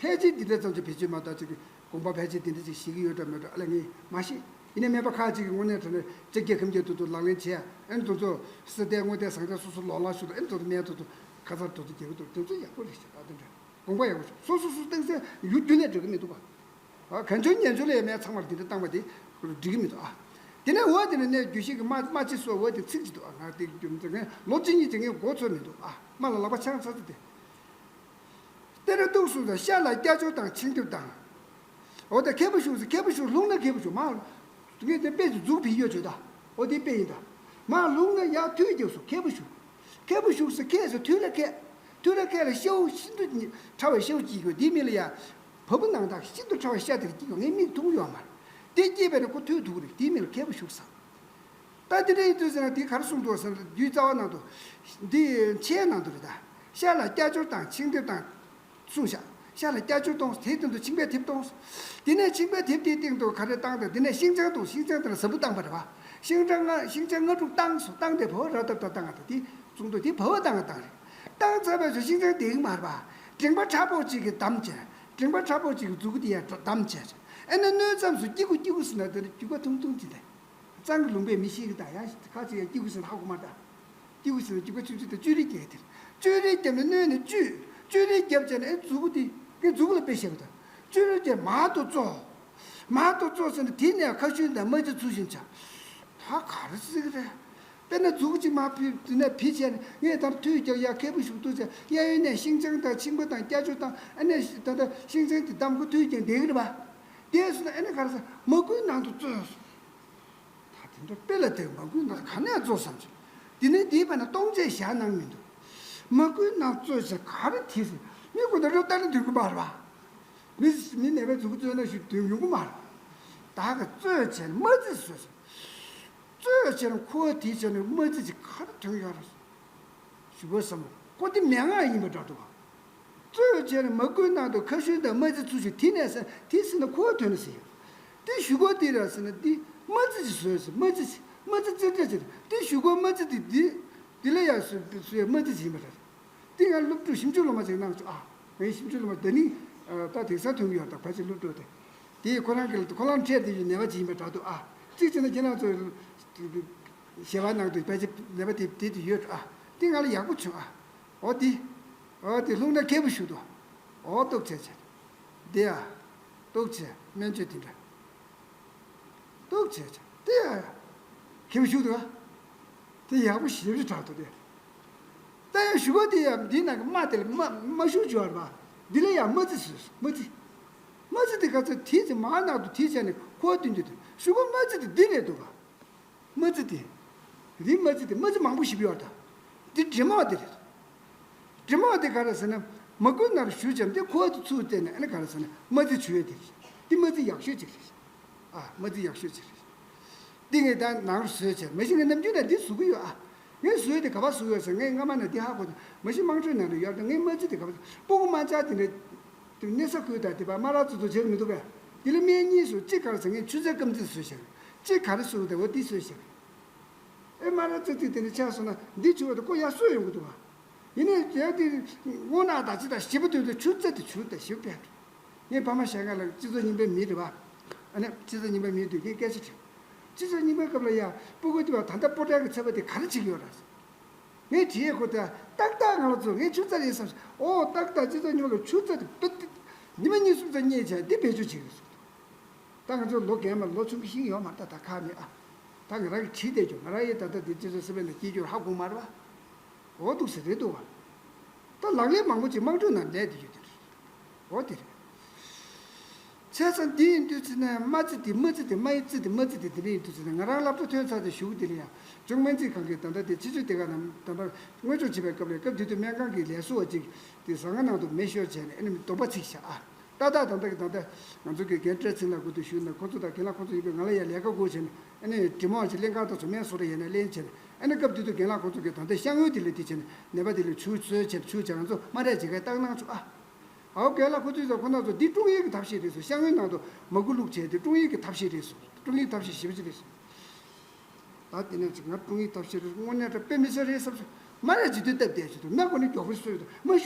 ཕལ་ཆེར་འདི་འདྲ་ཙམ་ཅིག་བེད་སྤྱོད་མ་གཏོགས་ཅིག་གི་དགོངས་པ་ཕལ་ཆེར་འདི་འདྲ་ཅིག་བྱེད་ཀྱི་ཡོད་འདྲ་མེད་འདྲ་ཨ་ལ་ངས་མ་ཤེས། ཡིན་ནའི་སྨན་པ་ཁག་ཅིག་གིས་དངོས་གནས་དྲང་གནས་ལྕགས་རྒྱ་ཁམས་རྒྱ་ཐུར་དུ་ལག་ལེན་བྱས། ཨ་ནི་དེ་ཚོ་སི་ཏའི་དངོས་གཏེར་ཟང་ཐལ་སོ་སོ་ལོག་ལོག་ཞུ་དང་། ཨ་ནི་དེ་ཚོ་སྨན་དེ་ཚོ་ཁ་ཚར་དེ་ཚོ་རྒྱག་གི་འདུག་དེ་ཚོ་ཡག་པོ་རེད་ཤག་ཨ་དེ་འདྲ་དགོངས་པ་ཡག་པོ་བྱུང་། སོ་སོ་སོ་སྟེང་སེ་ཡུལ་རྒྱུན་ནས་འགྲིག་གི་མི་འདུག་པ། ཨ་གང་བྱུང་ཉན་བྱུང་ལ་ཡང་སྨན་ཚང་མར་འདི་འདྲ་བཏང་བ་དེ་འགྲིག་གི་མི་འདུག་ཨ། དེ་ནས་འོ་དེ་ནས་ནས་རྒྱུད་བཤད་ཀྱི་སྨྲ་སྨྲ་ལྕེ་སོགས་འོ་དེ་ཚིག་ཅིག་འདུག་ཨ། ང་དེ་རྒྱུ་མཚན་ངས་ལོ་གཅིག་གཉིས་ཀྱི་ངས་མགོ་ཚོས་མི་འདུག་ཨ། སྨྲ་ལ་ལག་པ་འཆང་ཚར་ཚར་དེ། གཏེར་སྟོན་གསུངས་སོ། ཤ་ལ་སྐྱ་སྦྱོར་དང་ཆིང་འདེབས་དང་། འོ་ད་ཁེ་པོ་ཞུགས་སོ། ཁེ་པོ་ཞུགས་ལྷུང་ན་ཁེ་པོ་ཞུགས་མ། ངས་དེ་དཔེ་ཅིག་མཛུབ་བི་ཡོད་བྱོས་ད། འོ་དེ་དཔེ་ཡིན་ད། མ་ལྷུང་ན་ཡར་མཐུ་རྒྱབ་སོ། ཁེ་པོ་ཞུགས། ཁེ་པོ་ཞུགས་སོ། ཁེ་སོ་མཐུ་ལ་ཁེ། མཐུ་ལ་ཁེ་ལ་ཤའུ་ཤིན་ཏུ་ཕྲ་བའི་ཤའུ་སྐྱེས་ཡོད། དེའི་མིང་ལ་ཡ། བ་སྤུ་ནང་དག་ཤིན་ཏུ་ཕྲ་བའི་ཤ་དེ་སྐྱེས་ཡོད། ངས་མིག་མཐོང་ཡོད་མ་རེད། དེ་སྐྱེས་པས་ན་ཁོ་མཐུ་ཐུག་རེད། དེའི་མིང་ལ་ཁེ་པོ་ཞུགས་ས། ད་དེ་འདྲ་ཡིན་དུས་ཟེར་ན་དེ་ག་རེ་གསུངས་འདུག་ཟེར་ན་རྒྱུད་རྩ་བ་ནང་དུ། འདི་མཆན་ནང་དུ་རེད་ད། ཤ་ལ་སྐྱ་སྦྱོར་དང་ཆིང་འདེབས་དང་། གསུངས་ཤག་ཤ་ལ་སྐྱ་སྦྱོར་གཏོང་། དེའི་སྟེང་དུ་ཆིང་པའི་ཐེབས་གཏོང་། དེ་ནས་ཆིང་པའི་ཐེབས་དེའི་སྟེང་དུ་ག་རེ་བཏང་དང་། དེ་ནས་ཤིང་བྱང་གཏོང་། ཤིང་བྱང་དེ་ལ་ཟབ་པོ་བཏང་པ་རེད་པ། ཤིང་བྱང་ལྔ་ཤིང་བྱང་ལྔ་དྲུག་བཏང་སོ། བཏང་སྟེ་བ་བ་ར་བཏབ་ད་བཏང་ད་དེ་གསུངས་འདུག་དེ་བ་བ་བཏང་བཏང་རེད། བཏང་ཚར་བའི་ཚོ་ཤིང་བྱང་དེ་གི་མ་རེད་པ། མགྲིན་པ་ཕྲ་པོ་གཅིག་གིས་བསྡམས་བྱས། མགྲིན་པ་ཕྲ་པོ་གཅིག་གིས་མཛུ་གུ་དེ་ཡར་བསྡམས་བྱས། ཨེ་ན་སྣོད་མཚམས་སུ་སྐྱི་གུ་སྐྱི་གུ་ཟེར་ན་དེ་ནི་རྒྱུག་པ་ཐུང་ཐུང་ཅིག་དང་། གཙང་གི་ལུང་པས་མི་ཤེས་ཀྱི་ད་ཡང་ཁ་ཅིག་ཡང་སྐྱིད་པོ་ཟེར་ན་ཧ་གོ་མ་ད། སྐྱིད་པོ་ཟེར་ན་སྐྱིད་པ་ཆུང་ཆུང་དང་བཅུད་རིལ་རྒྱབ་དེར། བཅུད་རིལ་རྒྱབ་ནས་སྣོད་ནས་བཅུད། བཅུད་རིལ་རྒྱབ་བྱས་ནས་ཨེ་མཛུ་གུ་དེ་ངས་མཛུ་གུ་ལ་དཔེ་བཤད་པ་ད། བཅུད་རིལ་རྒྱབ་མར་དུ་བཙོ། མར་དུ་བཙོ་ཟེར་ན་དེ་ནས་ཁ་ཤུན་དང་རྨ་རྩི་ཚུལ་བཞིན་བྱ། ད་ག་རེ་ཟེར་གི་རེད། དཔེར་ན་མཛུ་གུ་གཅིག་མར་ཕུད་དེ་ནས་ཕུད་བྱས་ནས་ངས་ད་མཐུད་རྒྱག་ཡ་ཁེ་པོ་ཞུགས་འདུག་ཟེར། གཡས་གཡོན་ནས་ཤིང་བྱང་དང་ཆིང་པ་དང་སྐྱ་སྦྱོར་དང་ཨ་ནས་ད་ལྟ་ཤིང་བྱང་དེ་བསྡམས་ཁོ་མཐུད་ཀྱང་བསྡད་གི་རེད་པ། དེ་སོང་ན་ཨ་ནི་ག་རེ་ཟེར་མ་བསྐུལ་ནང་དུ་བཙོས་སོ། ད་དེ་འདྲ་དཔེ་ལ་བལྟས་མ་བསྐུལ་ན་ག་ནས་རྫོགས་བསམ་བྱུང་། དེ་ནས་དེའི་བར་ན་སྟོང་བཅས་བཞག་གནང་མི་འདུག་མ་བསྐུལ་ན་རྫོགས་ཟེར་ག་རེ་དེ་ཟེར་མི་ཁོ་ན་རོ་ལྟ་ན་འདོད་གི་མ་རེད་པ། མི་མི་ནད་པའི་མཛུ་གུ་རྩོད་ན་ཞུ་འདོད་ཡོང་གི་མ་རེད། ད་ག་རྩོད་བྱས་ན་རྨ་རྩི་བཟོས་སོ། རྩོད་བྱས་ན་ཁོ་བོ་དེ་བྱས་ན་རྨ་རྩི་ཅིག་ག་རེ་ཐོན་ཡོད་རེད། ཞུ་དགོས་བསམ། ཁོ་དེ་མན་ངག་ཡིན་པ་འདྲ་འདུག་ག་རྩོད་བྱས་ནས་མ་བསྐུལ་ནང་དུ་ཁ་ཤུན་དང་རྨ་རྩི་ཚུལ་བཞིན་དེ་ནས་ཟེར་དེ་ཟེར་ན་ཁོ་བོ་དོན་ཟེར། དེ་ཞུ་སྒོ་དེ་ར་ཟེར་ན་དེ་རྨ་རྩི་ཅིག་བཟོས་ཟེར། རྨ་རྩི་ཅིག་རྨ་རྩི་རྩེ་འདྲ་ཅིག་དེ་ཞུ་སྒོ་རྨ་རྩི་དེ་དེ་དེ་ལ་ཡང་བཟོས་བཟོས་རྨ་རྩི་ཅིག་ཡིན་པ་རེད། དེ་ང་སློབ་ཕྲུག་ཞིབ་འཇུག་སློབ་མ་ཅིག་གནང་བྱུང་ཨ། ངའི་ཞིབ་འཇུག་སློབ་མ་ད་ནི་ད་དེང་སང་ཐོན་གྱི་ཡོད་ད་ཕལ་ཆེར་སློབ་ཕྲུག་དེ། དེ་ཁོ་རང་གི་ཁོ་རང་འཕྲད་དེ་ཡོད་ནད་པ་ཅིག་ཡིན་པ་འདྲ་འདུག་ཨ། གཅིག་བྱས་ན་ཁྱེད་རང་ཚོ་ཞལ་པར་ནང་དུ་ཕལ་ཆེར་ནད་པ་དེ་དེ་དེ་ཡོད་ཨ། དེ་ང་ལ་ཡག་པོ་བྱུང་ཨ། འོ་དེ། འོ་དེ་ལྷུང་ན་ཁེ་པོ་ཞུགས་འདུག་འོ་ཏོག་བྱས་བྱས། དེ་ཨ། ཏོག་བྱས་སྨན་བཅོས་དེ་འདྲ། ཏོག་བྱས་བྱས་དེ་ཨ། ཁེ་པོ་ཞུགས་འདུག་ཨ། དེ་ཡག་པོ་ཞེ་པོ་ཅིག་དྲག་འདུག་དེ། ད་ཡང་ཞུ་བ་དེ་ཡང་འདི་ནང་གི་རྨ་དེ་ལ་རྨ་རྨ་ཤུགས་ཅིག་ཡོད་རེད་པ། འདི་ལ་ཡང་རྨ་རྩི་ཟེར། རྨ་རྩི། རྨ་རྩི་དེ་ག་ཚོད་དེ་ཚེ་མར་ནང་དུ་དེ་བྱས་ནས་ཁོ་བ་བསྟུན་རྒྱུ་དེ་ཞུ་བ་རྨ་རྩི་དེ་འདི་རེད་འདུག་ག་རྨ་རྩི་དེ། རི་རྨ་རྩི་དེ་རྨ་རྩི་མང་པོ་ཞིག་ཡོད་ད། འདི་འདྲེ་མ་དེ་རེད། འདྲེ་མ་དེ་ག་རེ་ཟེར་ན་མ་བསྐུལ་ནང་ཞུ་བྱས་འདི་ཁོ་བ་དེ་ཚུར་བལྟས་ནས་ཨ་ནི་ག་རེ་ཟེར་ན་རྨ་རྩི་བྱུ་བའི་དེ་རེད། འདི་རྨ་རྩི་ཡག་ཤོས་ཅིག་རེད། ཨ་རྨ་རྩི་ཡག་ཤོས་ཅིག་རེད། འདི་ངས་ད་ནང་རུ་བཟོས་བྱས་མ་གཞི་ངས་ནམ་རྒྱུན་ནས་འདི་བཟོ་གི་ཡོད་ཨ། ངས་བཟོས་དེ་ག་པར་བཟོ་གི་ཡོད་ཟེར་ངས་སྔ་མ་ནས་འདི་ཧ་གོ་མ་གཞི་དམངས་ཁྲོད་ནང་ལ་ཡོད་དེ་ངས་རྨ་རྩི་དེ་ག་པར་སྤུ་གུ་དམར་ལྕགས་དེ་འདྲ། དེ་གནས་ས་ཁུལ་དང་དེ་པར་སྨ་ར་ཙི་ཚོ་བྱེད་ཀྱི་མི་འདུག་གས། དེ་ལ་སྨན་གཉིས་སུ་གཅིག་ག་རེ་ཟེར་ངས་ཆུ་ཚོད་སྐམ་རྩི་བཟོས་བཞག་གཅིག་ག་རེ་བཟོ་གི་འདུག་འོ་འདི་བཟོས་བཞག་ཨེ་སྨ་ར་ཙི་ཚོ་དེ་འདྲ་ཆགས་སོང་ན་འདི་བྱུང་བ་དང་ཁོ་ཡར་གསོ་ཡོང་གི་འདུག་ག་ཡིན་ནའི་རྒྱལ་དེ་སྔོ་ནག་དང་ཅི་དང་ཞིབ་པོ་དུས་དུ་ཆུ་རྩི་དེ་ཆུ་དང་ཞིབ་པས། ངས་ཕ་མ་ཞལ་ཁ་ལ་སྤྱི་ཚོགས་རྙིང་པའི་མི་རེད་བ། ཨ་ནི་སྤྱི་ཚོགས་རྙིང་པའི་མི་དུས་ངས་སྐད་ཆ་དྲིས། སྤྱི་ཚོགས་རྙིང་པའི་སྐབས་ལ་ཡ་སྤུ་གུ་དེ་བ་ད་ལྟ་སྤོ་ཊལ་གྱི་ཚད་པ་དེ་ག་རེ་བྱེད་ཀྱི་ཡོད་ར། ངས་དྲིས་ཡས་ཁོ་ད་ཏག་ཏག་ང་ལ་ཚོ་ངས་ཆུ་རྩི་རེད་བསམ་ཞིག་ཨོ་ཏག་ཏག་སྤྱི་ཚོགས་རྙིང་པ་ལ་ཆུ་རྩི་དེ་པི་ཏི་ཉི་མ་གཉིས་གསུམ་ཙམ་རྙེད་བྱས་འདི་བེད་སྤྱོད་བྱེད་ཀྱི་རེད་ཟེར། ད་ང་ཚོ་ལོ་རྒན་མ་ལོ་ཆུང་གི་ཤིང་ཡོད་མ་རེད་ད། ད་ཁག་མེད་ཨ། ད་ང་རང་གིས་བྲིས་བསྡད་རྒྱུ་ང་རང་ཡིས་ད་ལྟ་འདི་སྤྱི་ཚོགས་སྲིད་པའི་ནང་སྐྱེས་རྒྱུར་ཧ་གོ་མ་རེད་བ། འོ་འདུག་ཟེར་རེད་འདུག་བ། ད་ལག་ལེན་མང་པོ་ཅིག་དམངས་ཁྲོད་ནང་ལས་དེ་ཡོད་དེ་རེད། འོ་དེ་རེད། བྱས་ཙང་འདི་ཡིན་དུས་ཚེ་ནས་མ་རྩི་དེ་མ་རྩི་དེ་མ་ཡི་རྩི་དེ་མ་རྩི་དེ་དེ་འདྲ་ཡིན་དུས་ཚེ་ནས་ང་རང་སློབ་གྲྭ་ཐོན་ཚར་ཏེ་གཞུག་དེ་ལ་ཡང་ཅུང་སྨན་རྩིས་ཁང་གི་ད་ལྟ་དེ་ཕྱི་ཕྱོགས་དེ་ག་ནང་ད་ལྟ་སྔོན་འཇོག་བྱེད་པའི་སྐབས་ལ་སྐབས་དེ་དུས་སྨན་ཁང་གི་ལས་བཟོ་བ་ཅིག་དེ་ཟ་ཁང་ནང་དུ་མེ་ཤོར་བྱས་ནས་ཨ་ནི་གདོང་པ་ཚིག་བཞག་ཨ། ཏག་ཏག་ད་ལྟ་གི་ད་ལྟ་ང་ཚོ་གི་རྒན་བཀྲས་ཚེ་ལགས་སྐུ་དུ་བཞུགས་ནས་ཁོ་ཚོ་དང་རྒན་ལགས་ཁོ་ཚོ་ཡིན་པས་ང་ལ་ཡང་ལས་ཀ་དགོས་བྱས་ནས་ཨ་ནི་འབྲི་མོ་བ་ཅིག་ལེན་གང་དང་ཚོ་སྨན་བཟོ་ར་ཡས་ནས་ལེན་བྱས་ནས་ཨ་ནི་སྐབས་དེ་དུས་རྒན་ལགས་ཁོ་ཚོ་གི་ད་ལྟ་ཤ་དངོས་དེ་ལས་དེ་བྱས་ནས་ནད་པ་དེ་ལ་བྱུག་བཟོས་བྱས་བྱུག་བྱས་ང་ཚོ་མ་རེད་བྱེད་ཁའི་བཏང་གནང་བྱུང་ཨ། ཨའོ་རྒན་ལགས་ཁོ་ཚོས་ཀྱང་ཁོ་ན་ཚོ་འདི་ཀྲུང་ཡིག་གི་ཐབས་ཤེས་རེད་ཟེར། ཤ་དངོས་ནང་དུ་མ་གུ་བླུགས་བྱས་ཏེ་ཀྲུང་ཡིག་གི་ཐབས་ཤེས་རེད་ཟེར། ཀྲུང་ཡིག་ཐབས་ཤེས་ཞེ་པོ་ཅིག་རེད་ཟེར། ད་དེ་ནས་ཅིག་ང་ཀྲུང་ཡིག་ཐབས་ཤེས་རེད་དངོས་གནས་དྲ་དཔེ་མི་སྲིད་རེད་བསམ་སོང་། མ་རེད་ཅིག་དུས་སྟབས་བདེ་ཞིག་ཏུ་སྨན་གོ་ནི་མགྱོགས་པོ་སོས་དུ་མ་ཞུ།